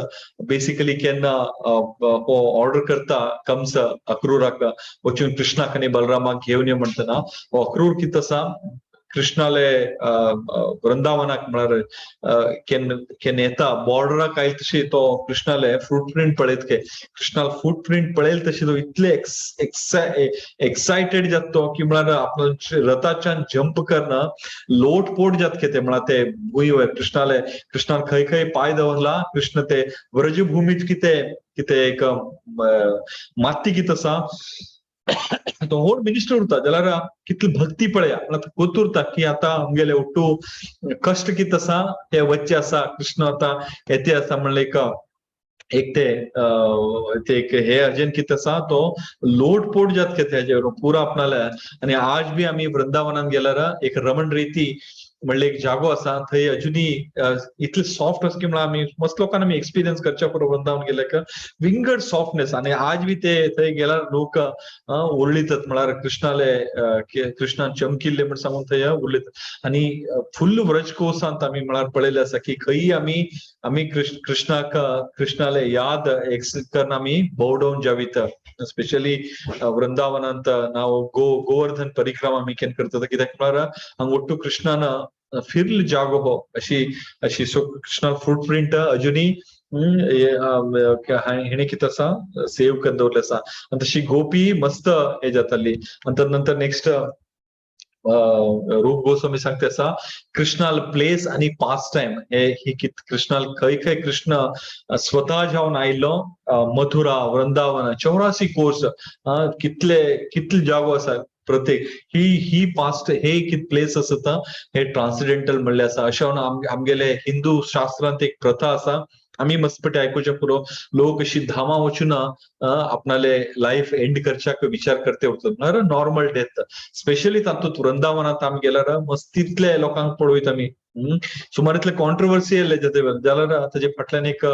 बेसिकली केन्ना हो ऑर्डर करता कंस अक्रूराक वचून कृष्णाक आनी बलरामाक घेवन यो म्हणटना, हो अक्रूर कितें आसा कृष्णाले वृंदावनाक म्हळ्यार केन्ना केन्ना येता, बॉर्डराक आयल तशी तो कृष्णाले फूट प्रिंट पळयत के कृष्णाल फूट प्रिंट पळयल तशी तो इतले एक्सायटेड जाता तो की म्हळ्यार आपल्या रथाच्यान जंप करना लोटपोट जात के ते म्हळ्यार ते भूंय कृष्णाले कृष्णान खंय खंय पांय दवरला, कृष्ण ते व्रजभूमीत कितें कितें एक माती कितें आसा तो होड मिनिस्टर उरता. जाल्यार कितली भक्ती पळया, म्हळ्यार गोत उरता की आतां आमगेले ಒಟ್ಟು कश्ट कितें आसा ते वच्चे आसा, कृष्ण आतां येते आसा म्हणलें एक एक ते ते एक हे अजन कितें आसा तो लोटपोट जात के तेजेर पुरा आपणाले. आनी आज बी आमी वृंदावनात गेल्यार एक रमण रेती म्हणले एक जागो आसा, थंय अजुनूय इतले सॉफ्ट आसा की म्हळ्यार आमी मस्त लोकांनी आमी एक्सपिरियन्स करच्या पुरो वृंदावन गेले विंगड सॉफ्टनेस. आनी आज बी ते थंय गेल्यार लोक उरलीतात, म्हळ्यार कृष्णाले कृष्णान चमकिल्ले म्हण सांगून थंय उरलीतात. आनी फुल्ल व्रजकोसांत आमी म्हळ्यार पळयलें आसा की खंय आमी आमी कृष्णाक कृष्णाले याद करून आमी भोंवडोवन जावीत. स्पेशली वृंदावनांत नाव गोवर्धन परिक्रमा आमी केन्ना करतात, कित्याक म्हळ्यार हांगा ಒಟ್ಟು कृष्णान फिरल जागो हो अशी अशी. सो कृष्णा फूट प्रिंट अजुनूय हेणे कितें आसा सेव करून दवरले आसा. आनी तशी गोपी मस्त हे जाताली. आनी नंतर नेक्स्ट रूप गोस्वामी सांगते आसा कृष्णाल प्लेस आणि पास टाइम हे ही कृष्णाल खंय खंय कृष्ण स्वतः जावन आयिल्लो, मथुरा वृंदावन 84 कोर्स कितले कितले जागो आसा प्रत्येक ही ही पास्ट हे कित प्लेस आसा हे ट्रान्सिडेंटल म्हणले आसा. अशें आमगेले हिंदू शास्त्रांत एक प्रथा आसा, आमी मस्तपटी आयकुचे पुरो, लोक अशी धामा वचून आपणाले लायफ एंड करच्याक विचार करते उरतात, नॉर्मल डेथ. स्पेशली तातूंत वृंदावनात आमी गेल्यार मस्तीतले लोकांक पळयत आमी सुमार इतले कॉन्ट्रोवर्सी येयल्ले जाल्यार ताजे फाटल्यान एक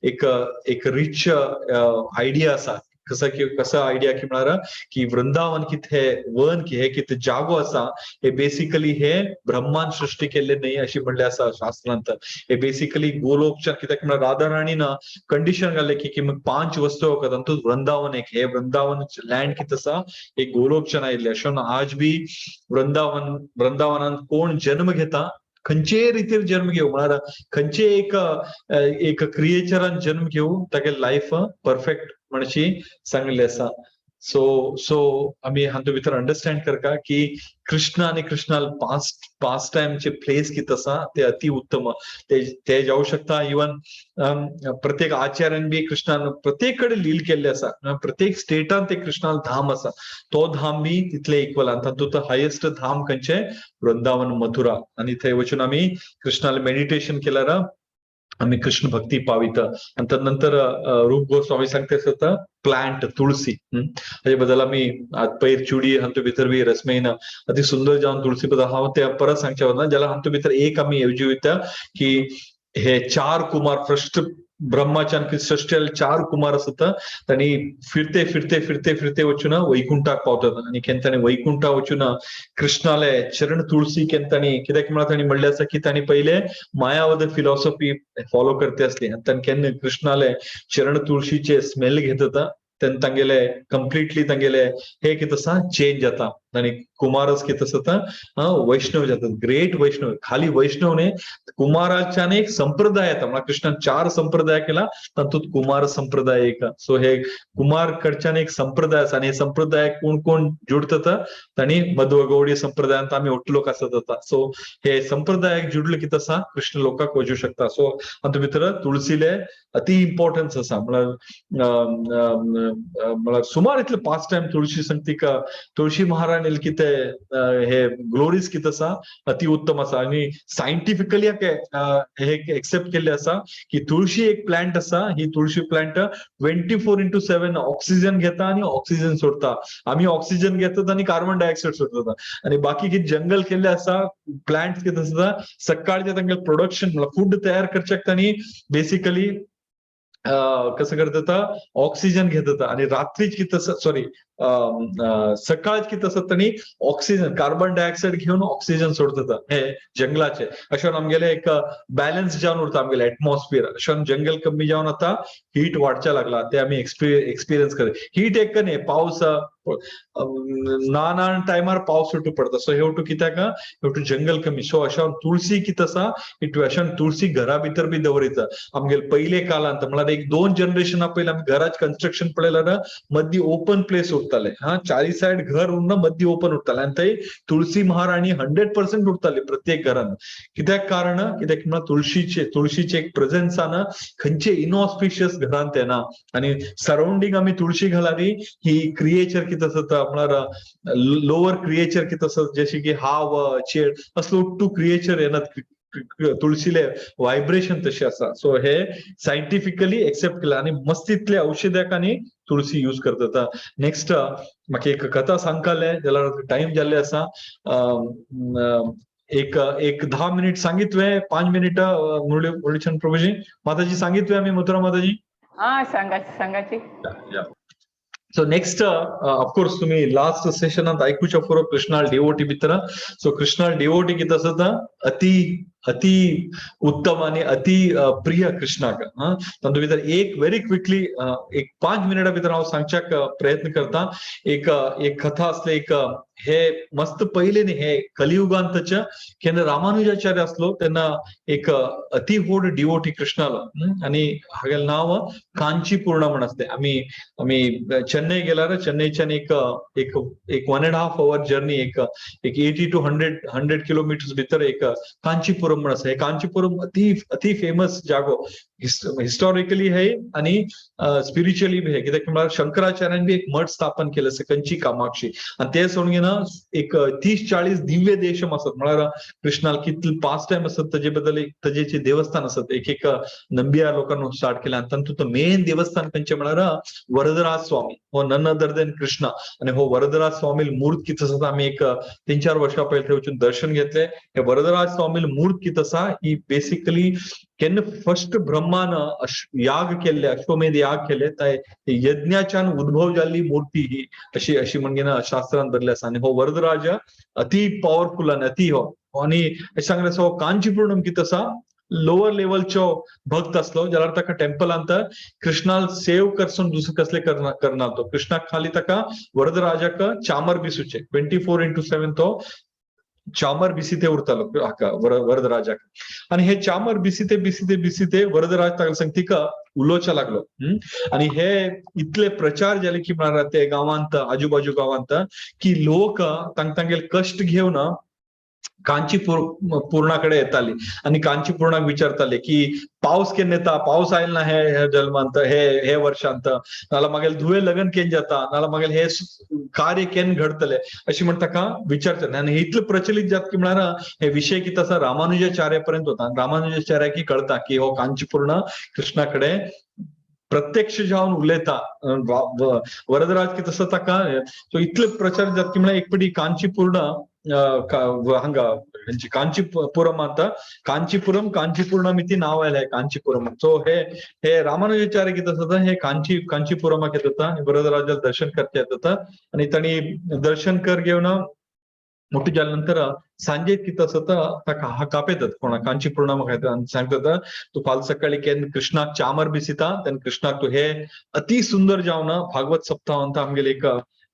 एक एक रिच आयडिया आसा. कसं की कसं आयडिया की म्हळ्यार की वृंदावन कितें वन की हे कितें जागो आसा, हे बेसिकली हे ब्रह्मान सृष्टी केल्ले न्हय अशी म्हणले आसा शास्त्रांत. हे बेसिकली गोलोकच्या, कित्याक म्हळ्यार राधा राणीन कंडिशन घाल्ले की मग 5 वस्तू वखत तातूंत वृंदावन एक, हे वृंदावन लँड कितें आसा हे गोलोकच्यान आयिल्ले. अशें आज बी वृंदावनान कोण जन्म घेता, खंयचेय रितीर जन्म घेवं, म्हळ्यार खंयचे एक एक क्रिएचरान जन्म घेवं, तागे लायफ परफेक्ट म्हणशी सांगिल्लें आसा. सो सो आमी हातूंत भितर अंडरस्टँड करता की कृष्ण आनी कृष्णाल पास टायमचे प्लेस कितें आसा ते अति उत्तम, ते ते जावं शकता. इवन प्रत्येक आचार्यान बी कृष्णान प्रत्येक कडेन लील केल्ले आसा, प्रत्येक स्टेटान ते कृष्णाल धाम आसा, तो धाम बी तितले इक्वल. आनी तातूंत हायेस्ट धाम खंयचे? वृंदावन, मथुरा. आनी थंय वचून आमी कृष्णाले मेडिटेशन केल्यार आमी कृष्ण भक्ती पाविता. आनी तदनंतर रूप गोस्वामी सांगता आसता प्लांट तुळसी. हाजे बद्दल आमी पयर चुडी हातूंत भितर बी रसमेन अति सुंदर जावन तुळसी बद्दल हांव ते परत सांगचे वतना जाल्यार हातूंत भितर एक आमी येवजी की हे 4 कुमार फर्स्ट ब्रह्माच्यान सृष्टी 4 कुमार आसता, तांणी फिरते फिरते फिरते फिरते वचून वैकुंठाक पावतात. आनी केन्ना तांणी वैकुंठा वचून कृष्णाले चरण तुळसी केन्ना तांणी, कित्याक म्हळ्यार तांणी म्हणलें आसा की तांणी पयले मायावद फिलॉसॉफी फॉलो करते आसली, आनी तांणी केन्ना कृष्णाले चरण तुळशीचे स्मेल घेत तेन्ना तांगेले कंप्लिटली तांगेले हे कितें आसा चेंज जाता आनी कुमारस कितें आसा वैष्णव जातात, ग्रेट वैष्णव. खाली वैष्णव न्ही, कुमाराच्यान एक संप्रदाय येता. म्हळ्यार कृष्णान 4 संप्रदाय केला, तातूंत कुमार संप्रदाय एक. सो हे कुमार कडच्यान एक संप्रदाय आसा आनी हे संप्रदाय कोण कोण जुडतात तांणी मध्व गौडी संप्रदायांत आमी ഒट्टू लोक आसत आतां. सो हे संप्रदायाक जुडले कितें आसा कृष्ण लोकांक वचूं शकता. सो हातूंत भितर तुळसीले अति इम्पॉर्टन्स आसा. म्हळ्यार म्हळ्यार सुमार इतले पास टायम तुळशी सांगता, तुळशी महाराणी कितें हे ग्लोरीज कितें आसा अति उत्तम आसा. आनी सायंटिफिकली हे एक्सेप्ट केल्ले आसा की तुळशी एक प्लांट आसा, ही तुळशी प्लांट 24/7 ऑक्सिजन घेता आनी ऑक्सिजन सोडता. आमी ऑक्सिजन घेतात आनी कार्बन डायऑक्सायड सोडतात. आनी बाकी कितें जंगल केल्ले आसा, प्लांट कितें आसा, सकाळचे तांगे प्रोडक्शन फूड तयार करच्याक तांणी बेसिकली कसं करतात, ऑक्सिजन घेतात आणि रात्रीच किती सॉरी सकाळच किती आसत तांणी ऑक्सिजन कार्बन डायऑक्सायड घेवन ऑक्सिजन सोडतात हे जंगलाचे. अशें आमगेले एक बॅलन्स जावन उरता आमगेले एटमॉस्फियर. अशें जंगल कमी जावन आतां हीट वाडच्या लागला, ते आमी एक्सपिरियन्स कर. हीट एक न्ही, पावस ना ना टायमार पावस उठू पडता. सो हेवटू कित्याक हेवटू जंगल कमी. सो अशें तुळसी कितें आसा अशें तुळसी घरा भितर बी दवरिता. आमगेले पयले काळांत म्हळ्यार एक 2 जनरेशना पयलीं आमी घराच कन्स्ट्रक्शन पळयल्यार मदीं ओपन प्लेस उरताले, हा चारी सायड घर उरना, मदीं ओपन उरताले आनी थंय तुळसी महाराणी 100% उरताली प्रत्येक घरान. कित्याक कारण कित्याक म्हळ्यार तुळशीचे एक प्रेझेन्सान खंयचे इनऑस्पिशियस घरांत येना. आनी सरावंडींग आमी तुळशी घालारी ही क्रिएचर कितें आसता म्हळ्यार लोअर क्रिएचर कितें आसता जशें की हाव चेड असलो टू क्रिएचर येनात, तुळशीले व्हायब्रेशन तशें आसा. सो हे सायंटिफिकली एक्सेप्ट केला आनी मस्तीतले औषधाक आनी तुळसी यूज करतात. नेक्स्ट म्हाका एक कथा सांगकाले जाल्यार टायम जाल्ले आसा. एक एक 10 मिनिट सांगितवे, 5 मिनिट मुरलीचंद प्रभूजी माताजी सांगितवे आम्ही मथुरा माताजी. हा सांगा सांगाची. सो नेक्स्ट ऑफकोर्स तुम्ही लास्ट सेशनात ऐकूच्या पुरो कृष्णाल डिवोटी भितर. सो कृष्णाल डिवोटी कितें आसता अति अति उत्तम आणि अति प्रिय कृष्णाक. तातूंत भितर एक व्हेरी क्विकली एक 5 मिनिटां भितर हांव सांगच्याक प्रयत्न करता. एक एक कथा असले एक हे मस्त पहिले न्ही हे कलियुगांतच्या केन्ना रामानुजाचार्य असलो तेन्ना एक अति व्हड डिवोटी कृष्णालो आणि हागेलें नांव कांचीपूर्ण म्हण आसलें. आमी आमी चेन्नई गेल्यार चेन्नईच्यान एक एक एक 1.5 our journey, एक एक 80 टू 100 किलोमिटर्स भितर एक कांचीपुरम म्हण आसा. हे कांचीपुरम अति अति फेमस जागो हिस्टॉरिकली हे आणि स्पिरिच्युअली बी हे, कित्याक म्हळ्यार शंकराचार्यान बी एक मठ स्थापन केलं आसा कंची कामाक्षी. आणि ते सोडून घेना एक 30-40 दिव्य देशम आसत, म्हळ्यार कृष्णाल कितले पास टायम आसत ताजे बद्दल एक ताजेचे देवस्थान आसत. एक एक नंबिया लोकांनी स्टार्ट केले. आणि तातूंत मेन देवस्थान खंयचें म्हळ्यार वरदराज स्वामी, हो नन अदर देन कृष्णा. आणि हो वरदराज स्वामी मूर्त कितें आसा आमी एक 3-4 वर्षां पयलीं थंय वचून दर्शन घेतले. हे वरदराज स्वामी मूर्त कितें आसा ही बेसिकली केन्ना फर्स्ट ब्रह्मान याग केल्ले, अश्वमेध याग केले, त्या यज्ञाच्यान उद्भव जाल्ली मूर्ती ही अशी अशी म्हणजे ना शास्त्रान बरले आसा. आनी हो वरदराज अति पॉवरफुल आनी अति हो, आनी अशें सांगलें आसा, हो कांचीपूर्णम कितें आसा लोअर लेवलचो भक्त असलो जाल्यार ताका टेम्पलांत कृष्णाल सेव करसून दुसरें कसले करना तो कृष्णाक खाली ताका वरदराजाक चामर बिसूचे 24/7 तो चामर बिसिते उरतालो हाका वरदराजाक. आणि हे चामर बिसिते बिसिते बिसिते वरदराज ताका सांग तिका उलोवच्या लागलो. आणि हे इतले प्रचार जाले की म्हळ्यार ते गांवांत आजूबाजू गांवांत की लोक तांक तांगेले कश्ट घेवन कांचीपूर्णाकडे येताली आणि कांचीपूर्णाक विचारताले की पावस केन्ना येता, पावस आयल ना हे हे जल्मांत हे हे वर्षांत, नाल्यार मागेल धुवे लग्न केन्ना जाता, नाल्यार मागेल हे कार्य केन्ना घडतले अशी म्हण ताका विचारताले. आनी इतले प्रचलित जात की म्हळ्यार हे विषय कितें आसा रामानुजाचार्य पर्यंत वता. रामानुजाचार्याक कळता की हो कांचीपूर्ण कृष्णाकडे प्रत्यक्ष जावन उलयता. वरदराज कितें आसा ताका सो इतले प्रचार जात की म्हळ्यार एक पटी कांचीपूर्ण हांगा हेंची कांचीपुरम आता कांचीपुरम कांचीपूर्णम इति नाव आयलें कांचीपुरम. सो हे हे रामानुजाचार्य कितें आसा हे कांचीपुरमाक येता आनी वरदराजाक दर्शन करचे येता आनी तांणी दर्शन कर घेवन मोठे जाल्या नंतर सांजे कितें आसा ताका कापयतात कोणा कांचीपूर्णमाक येता आनी सांगतात तूं फाल्यां सकाळी केन्ना कृष्णाक चामर बिसिता तेन्ना कृष्णाक तूं हे अति सुंदर जावन भागवत सप्ताहांत आमगेले एक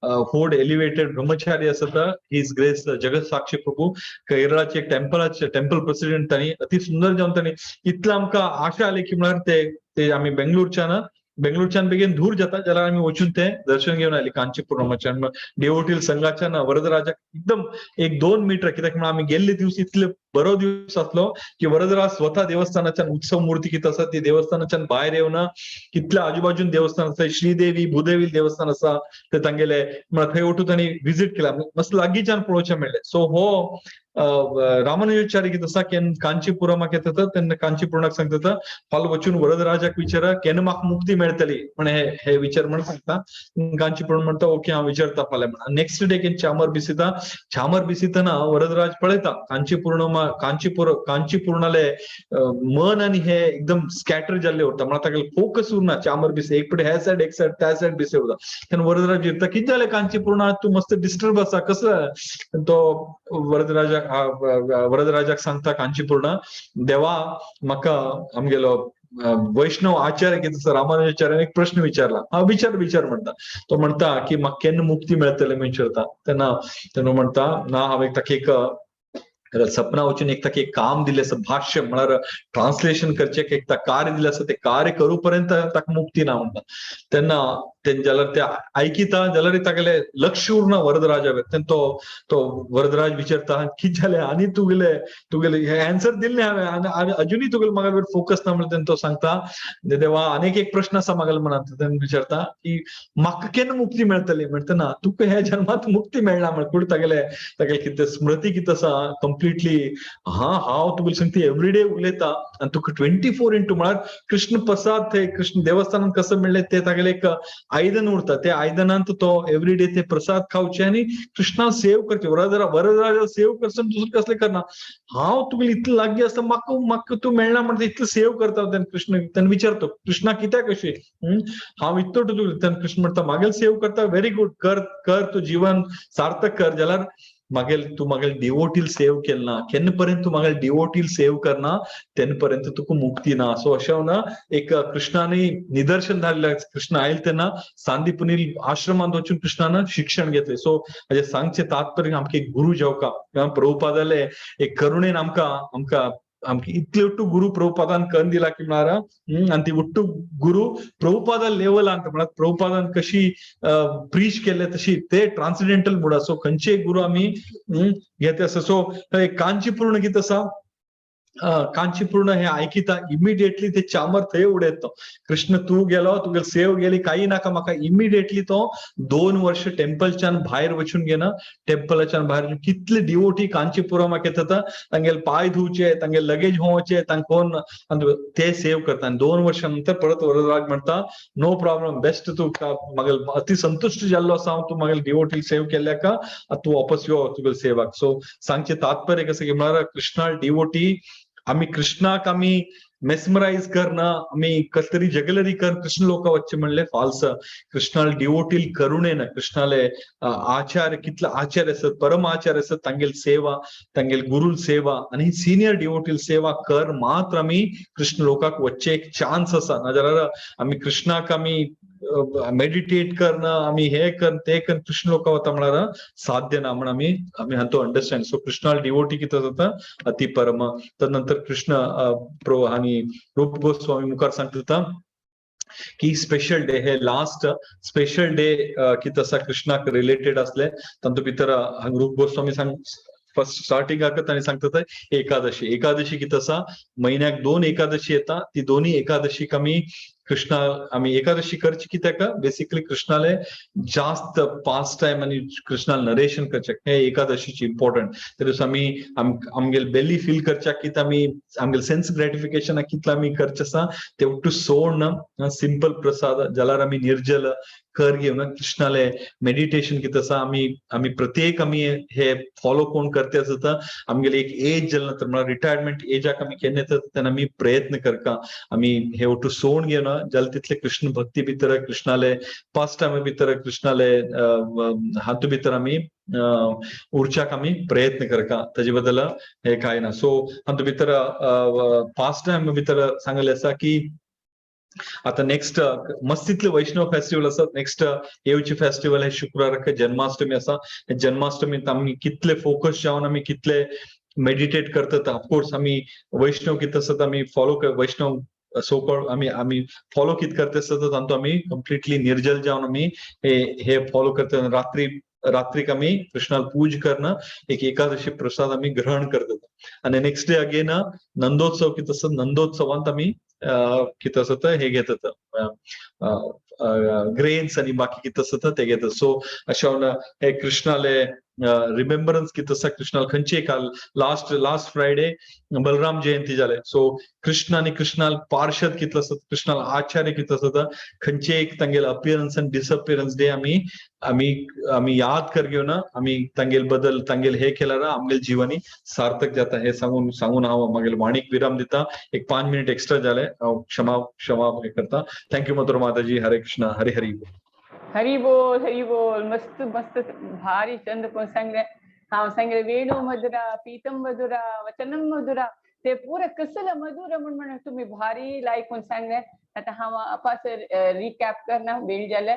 होड एलिवेटेड ब्रह्मचारी आसता his grace जगत साक्षी प्रभू केरळाचे टेम्पलाचे टेम्पल प्रेसिडेंट तांणी अति सुंदर जावन तांणी इतलें आमकां आशा आली की म्हळ्यार ते ते आमी बेंगलोरच्यान बेगीन दूर जाता जाल्यार आमी वचून ते दर्शन घेवन आयले कांचीपुरमाच्यान डेवोटील संघाच्यान वरदराजाक एकदम 1-2 मिटर कित्याक म्हणून आमी गेल्ले दिवस इतले बरो दिवस आसलो की वरदराज स्वता देवस्थानाच्यान उत्सव मूर्ती कितें आसा ती देवस्थानाच्यान भायर येवन कितल्या आजूबाजून देवस्थान आसा, श्रीदेवी भूदेवी देवस्थान आसा ते तांगेले म्हळ्यार थंय वचून तांणी विजीट केला, मस्त लागींच्यान पळोवचें मेळ्ळें. सो हो रामानुजाचार्य कितें आसा केन्ना कांचीपुरमाक येता तेन्ना कांचीपुरणाक सांगता फाल्यां वचून वरदराजाक विचारा केन्ना म्हाका मुक्ती मेळटली म्हण हे हे विचार म्हण सांगता. कांचीपूर्ण म्हणटा ओके हांव विचारता फाल्यां म्हण. नेक्स्ट डे केन्ना चामर बिसिता, चामर बिसितना वरदराज पळयता कांचीपूर्णमा कांचीपूर्णाले मन आनी हे एकदम स्कॅटर जाल्ले उरता, म्हळ्यार ताका फोकस उरना. चामर बिसे एक पटे ह्या सायड एक सायड त्या सायड बिसे उरता. तेन्ना वरदराज विचारता कितें जालें कांचीपूर्णा तूं मस्त डिस्टर्ब आसा कसं? तो वरदराजाक सांगता कांचीपूर्ण देवा म्हाका आमगेलो वैष्णव आचार्य कितें आसा रामानुजाचार्यान एक प्रश्न विचारला, हा विचार विचार म्हणटा. तो म्हणटा की म्हाका केन्ना मुक्ती मेळटले म्हण विचारता. तेन्ना तेन्ना म्हणटा ना हांवें ताका एक सपना वचून एक ताका एक काम दिलें आसा भाष्य म्हळ्यार ट्रान्सलेशन करचें एक ताका कार्य दिलें आसा ते कार्य करूं पर्यंत ताका मुक्ती ना म्हणटा. तेन्ना तेन्ना जाल्यार ते आयकिता जाल्यार तागेले लक्ष उरना वरदराजा वयर. तेन्ना तो तो वरदराज विचारता कितें जालें आनी तुगेले तुगेले हे एन्सर दिल्ले हांवें आनी अजुनूय तुगेले म्हाका वयर फोकस ना म्हणल्यार. तेन्ना तो सांगता देवा आनीक एक प्रश्न आसा म्हागेले मनांत. तेन्ना विचारता की म्हाका केन्ना मुक्ती मेळटली म्हणटा. ना तुका ह्या जन्मांत मुक्ती मेळना म्हण कुड तागेले तागेले कितें स्मृती कितें आसा कंप्लिटली हा हांव तुगेले सांगता एवरीडे उलयता आनी तुका 24x म्हळ्यार कृष्ण प्रसाद थंय कृष्ण देवस्थानान कसं मेळ्ळें ते तागेले एक आयदन उरता, त्या आयदनांत तो एवरीडे ते प्रसाद खावचे आनी कृष्णा सेव करचे, वरदराजा सेव करसून दुसरें कसलें करना. हांव तुगेले इतलें लागीं आसता म्हाका म्हाका तूं मेळना म्हणटा इतलें सेव करता. तेन्ना कृष्ण तेन्ना विचारतो कृष्णा कित्याक अशें हांव इतलो तुगेले. तेन्ना कृष्ण म्हणटा म्हागेल सेव करता व्हेरी गुड कर कर तूं जीवन सार्थक कर, जाल्यार मागेल तूं मागेल डिवोटील सेव केल ना केन्ना पर्यंत तूं मागेल डिवोटील सेव करना तेन्ना पर्यंत तुका मुक्ती ना. सो अशें ना एक कृष्णाने निदर्शन धाडलें. कृष्ण आयल तेन्ना सांदीपनी आश्रमांत वचून कृष्णान शिक्षण घेतलें. सो हाजें सांगचें तात्पर्य आमकां एक गुरू जेवका प्रभुपादाले एक करुणेन आमकां आमकां आमकां इतले उट्टू गुरू प्रभुपादान करून दिला की म्हळ्यार आनी ती उट्टू गुरू प्रभुपादा लेवलांत म्हळ्यार प्रभुपादान कशी प्रीच केल्ले तशी ते ट्रान्सिडेंटल मुडा. सो खंयचे गुरू आमी घेते आसा. सो कांचीपूर्ण कितें आसा कांचीपूर्ण हे आयकिता इमिडिएटली ते चामर थंय उडयत तो कृष्ण तूं गेलो तुगेले सेव गेली काही नाका म्हाका. इमिडिएटली तो 2 वर्ष टेम्पलच्यान भायर वचून घेना, टेम्पलाच्यान भायर कितले डिवोटी कांचीपुरमाक येता तांगेले पांय धुवचे तांगेले लगेज होवचे तांकां ते सेव करता. आनी 2 वर्षां नंतर परत वरदराज म्हणटा नो प्रॉब्लम बेस्ट तूं म्हागेले अति संतुश्ट जाल्लो आसा हांव तूं म्हागेले डिवोटी सेव केल्ल्याका तूं वापस यो तुगेले सेवाक. सो सांगचें तात्पर्य कसं की म्हळ्यार कृष्णा डिवोटी आमी कृष्णाक आमी मेस्मरायज करणं आमी कसले तरी जगलरी कर कृष्ण लोका वच्चे म्हणले फाल्स. कृष्णाल डिवोटील करुणेन कृष्णाले आचार्य कितले आचार्य आसत, परम आचार्य आसत, तांगेल सेवा, तांगेल गुरुल सेवा आनी सिनियर डिवोटील सेवा कर मात्र आमी कृष्ण लोकाक वच्चे एक चान्स आसा. नाजाल्यार आमी कृष्णाक आमी मेडिटेट करणं, आमी हे कर ते कर कृष्ण लोका वता म्हळ्यार साध्य ना म्हण आमी आमी हातूंत अंडरस्टँड. सो कृष्णाल डिवोटी कितें जाता अति परम. तर नंतर कृष्ण आनी रूप गोस्वामी मुखार सांगता की स्पेशल डे हे लास्ट स्पेशल डे कितें आसा कृष्णाक रिलेटेड असले तातूंत भितर हांगा रूप गोस्वामी सांग फर्स्ट स्टार्टिंगाक तांणी सांगता एकादशी. एकादशी कितें आसा, म्हयन्याक 2 एकादशी येता, ती दोन्ही एकादशीक आमी कृष्णा आमी एकादशी करची कित्याक, बेसिकली कृष्णाले जास्त पास टायम आनी कृष्णाल नरेशन करचे हे एकादशीची इम्पॉर्टंट. त्या दिसा आमी आमगेल बेली फील करच्याक कितें आमी आमगेल सेन्स ग्रेटिफिकेशन कितलें आमी करचें आसा ते उट्टू सोडन सिंपल प्रसाद जाल्यार आमी निर्जल कर घेवन कृष्णाले मेडिटेशन कितें आसा आमी आमी प्रत्येक आमी हे फॉलो कोण करते आसता आमगेले एक एज जाल्या नंतर म्हळ्यार रिटायरमेंट एजाक आमी केन्ना येता तेन्ना आमी प्रयत्न करता आमी हे ओटू सोडून घेवन जाल्यार तितले कृष्ण भक्ती भितर कृष्णाले पास टायमा भितर कृष्णाले हातू भितर आमी उरच्याक आमी प्रयत्न करता. ताजे बद्दल हे काय ना. सो हातूंत भितर पास टायम भितर सांगले आसा की आता नेक्स्ट मस्तीतले वैष्णव फेस्टिवल आसा. नेक्स्ट येवचे फेस्टिवल हे शुक्राराक जन्माष्टमी आसा. जन्माष्टमीत आमी कितले फोकस जावन आमी कितले मेडिटेट करतात. ऑफकोर्स आमी वैष्णव कितें आसत आमी फॉलो वैष्णव सो कॉल्ड आमी आमी फॉलो कितें करता आसता तांतू आमी कंप्लिटली निर्जल जावन आमी हे हे फॉलो करतात. रात्री रात्रीक आमी कृष्णाल पूज करणं एक एकादशी प्रसाद आमी ग्रहण करतात. आनी नेक्स्ट डे अगेन नंदोत्सव कितें आसता, नंदोत्सवांत आमी कितें आसता हे घेतात ग्रेन्स आनी बाकी कितें आसता ते घेतात. सो अशें हे कृष्णाले रिमेंबरन्स कितें आसा कृष्णाल खंयचे एक लास्ट लास्ट फ्रायडे बलराम जयंती जाले. सो कृष्ण आनी कृष्णाल पार्षद कितलो आसता, कृष्णाल आचार्य कितलो आसता, खंयचे एक तांगेल अपियरन्स आनी डिसअपियरन्स डे आमी आमी आमी याद कर घेवन आमी तांगेल बदल तांगेल हे केल्यार आमगेल जिवनी सार्थक जाता. हे सांगून सांगून हांव मागीर वाणीक विराम दिता. एक 5 मिनिट एक्स्ट्रा जाले, हांव क्षमा क्षमा करता. Thank you Mathura Mataji. Hare Krishna. Hari Hari Hari बोल हरी बोल. मस्त मस्त भारी चंद कोण सांगले. हांव सांगले वेणू मधुरा पीतम मधुरा वचनम मधुरा ते पुरा कसलं मधुर म्हण म्हण तुम्ही भारी लायक म्हूण सांगले. आतां हांव अपास रिकॅप करना वेळ जाले.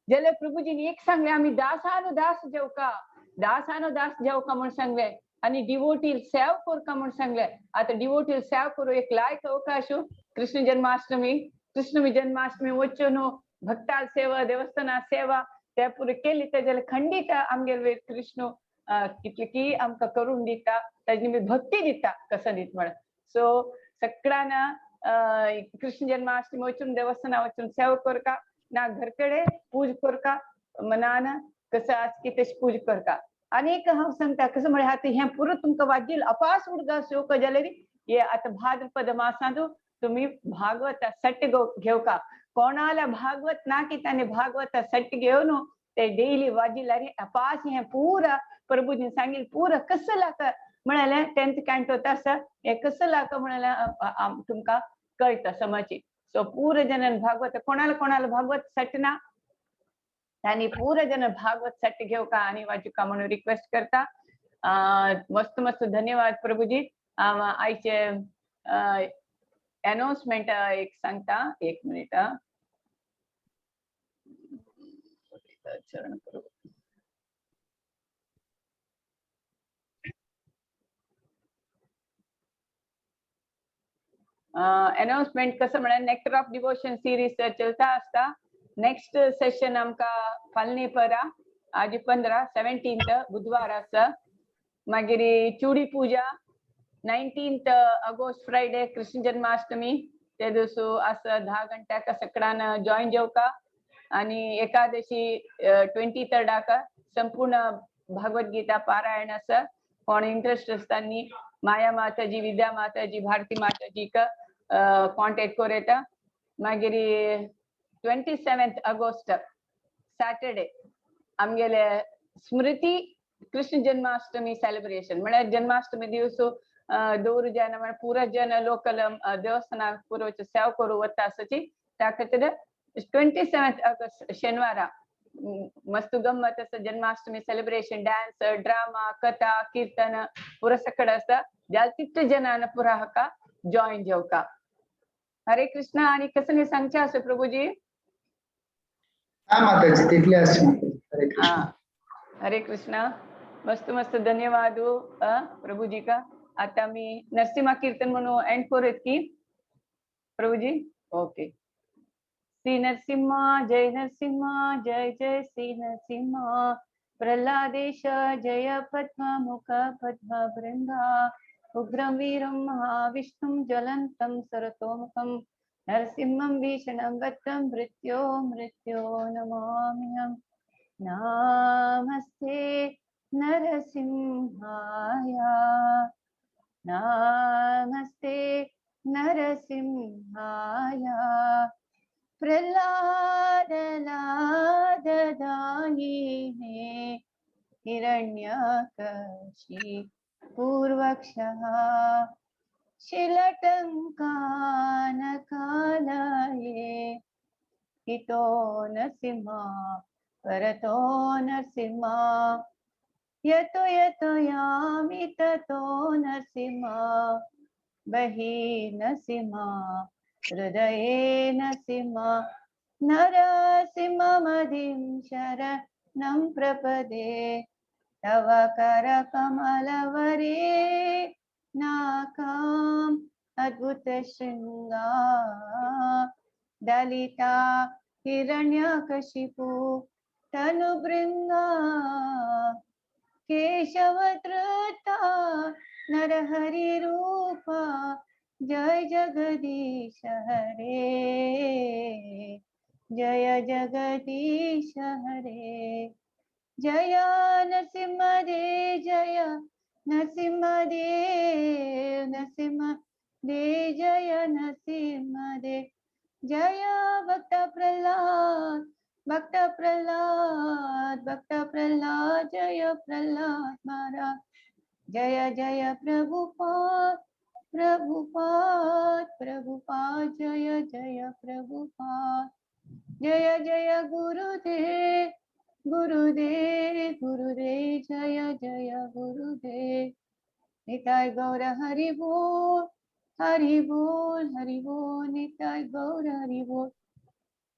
जाल्यार प्रभुजीन एक सांगले आमी दासानो दास जेवका, दासानो दास जेवका म्हूण सांगले आनी डिवोटील सेव करका म्हूण सांगले. आतां डिवोटील सेव करूं एक लायक अवकाश कृष्ण जन्माष्टमी, कृष्ण जन्माष्टमी वच्चो न्हू भक्ताल सेवा देवस्थाना सेवा ते पुरे केली ते जाल्यार खंडीत आमगेर वयर कृष्ण कितले की आमकां करून दिता, ताजी निमित्त भक्ती दिता कसं दीत म्हण. सो सगळ्यांना कृष्ण जन्माष्टमी वचून देवस्थाना वचून सेवा करका ना घर कडे पूज करका मनान कसं आस की तशी पूज करका. आनी एक हांव सांगता कसं म्हळ्यार आतां हें पुरो तुमकां वाजील अपास उडगास येवका जाल्यार हे आतां भाद्रपद मासांत तुमी भागवत सट घेवका. कोणाला भागवत ना की ताणें भागवत सट घेवन ते डेली वाजिल अपास हें पुरा प्रभुजीन सांगितलं पुरा कसं लाका म्हणाले 10th canto आसा हे कसं लाका म्हणाले तुमकां कळटा समजी. सो पुरा जणान भागवत कोणाला कोणाला भागवत सट ना तांणी पुरा जण भागवत सट घेवका आनी वाजुका म्हणून रिक्वेस्ट करता. मस्त मस्त धन्यवाद प्रभुजी. आयचे अनाउन्समेंट एक सांगता, एक मिनिट. चरण प्रभु अनाउन्समेंट कसं म्हळ्यार नेक्टर ऑफ डिवोशन सिरीज चलता आसता. नेक्स्ट सेशन आमकां फाल्ने परा आज 15 17 बुधवार आसा. मागीर चुडी पूजा 19 ऑगस्ट फ्रायडे कृष्ण जन्माष्टमी ते दिवस आसा 10 घंट्याक सगळ्यान जॉईन जेवका. आणि एकादशी 23 संपूर्ण भगवद्गीता पारायण आसा. कोण इंट्रस्ट आसता न्ही माया माताजी विद्या माताजी भारती माताजीक कॉन्टेक्ट करूं येता. मागीर 27 ऑगस्ट सॅटर्डे आमगेले स्मृती कृष्ण जन्माष्टमी सेलिब्रेशन म्हळ्यार जन्माष्टमी दिवस दवरू जायना म्हळ्यार पुरा जन लोकल देवस्थानाक पुरोचे सेवा करूं वता आसाची. त्या खातीर 27 ऑगस्ट शेनवारा मस्त गम्मत आसा. जन्माष्टमी सेलिब्रेशन, डान्स, ड्रामा, कथा, कीर्तन पुरा सकड आसा. जाल तितले जनान पुरा हाका जॉईन जावका. हरे कृष्णा. आणि कसं सांगचे आसा प्रभुजी? हा माताजी, तिथले आसा माताजी. हरे कृष्ण. हाँ, हरे कृष्णा. मस्त मस्त धन्यवाद हो प्रभुजी का. आता मी नरसिंहा कीर्तन म्हणून एंड करूयात की प्रभुजी? ओके. श्री नरसिंहा जय नरसिंहा जय जय श्री नरसिंहा, प्रल्हादेश जय पद्म मुख पद्म वृंदा, उग्रं वीरं महाविष्णुं ज्वलन्तं सरतोमुखं, नरसिंहं भीषणं भद्रं मृत्यो मृत्यो नमाम्यहम्. नमस्ते नरसिंहाय, नमस्ते नरसिंहाय, प्रह्लाद लाददायिने हिरण्यकशि पूर्वक्षः, शिलटङ्कानकालये हितो नरसिंहा परतो नरसिंहा, यतो यतो यामि ततो नरसिंहा, बहि नरसिंहा हृदये नरसिंहा, नरसिंहमदिं शरणं प्रपदे, तव करकमलवरे नाकाम् अद्भुत शृंगा, दलिता हिरण्यकशिपु तनुभृंगा, केशवधृता नरहरि रूपा, जय जगदीश हरे, जय जगदीश हरे, जय नरसिंह दे, जय नरसिंह देव, नरसिंह दे, जय नरसिंह दे, जय भक्त प्रल्हाद, भक्त प्रल्हाद, भक्त प्रल्हाद, जय प्रल्हाद महाराज, जय जय प्रभुपाद, प्रभुपाद, प्रभुपाद, जय जय प्रभुपाद, जय जय गुरुदेव, गुरुदेव, गुरुदेव, जय जय गुरुदेव. निताय गौर हरि बोल, हरि बोल, हरि बोल, निताय गौर हरि बोल.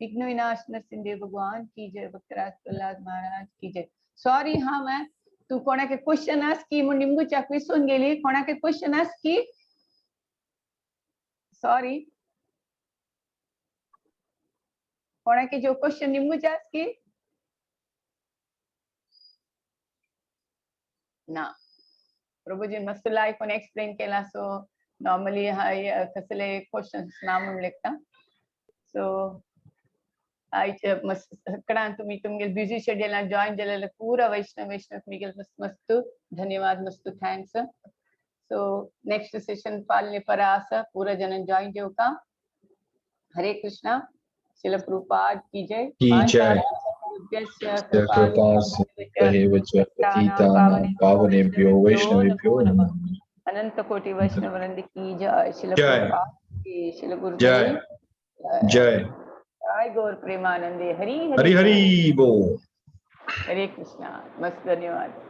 विघ्न विनाश नरसिंहदेव भगवान की जय. भक्तराज प्रल्हाद महाराज की जय. सॉरी हा, मैं तू कोणाके क्वेश्चन आस की म्हूण निमगुच्याक विसरून गेली. कोणाके क्वेश्चन आस की? सॉरी, कोणाके जो क्वेश्चन निमगुच्या आस की ना? प्रभुजी मस्त लाईफ कोण एक्सप्लेन केला. सो नॉर्मली हाय कसले क्वेश्चन्स ना म्हणून लेखता. सो आयचे मस्त सगळ्यां तुम्ही तुमगे बिझी शेड्यूलान जॉईन जालेले पुरा वैष्णव वैष्णव तुमगे मस्त मस्त धन्यवाद, मस्त thanks. सो नेक्स्ट सेशन पालने पर आसा पूरा जन जॉईन जेवका. हरे कृष्णा. शिल प्रभुपाद की जय. की जय. कृपा पावनेभ्यो वैष्णवेभ्यो नमः. अनंत कोटि वैष्णव वृंद की जय. शिल जय. प्रभुपाद की, शिल गुरुदेव जय. जय. जय गौर प्रेमानंदे. हरी हरी हरी बोल. हरे कृष्णा. मस्त धन्यवाद.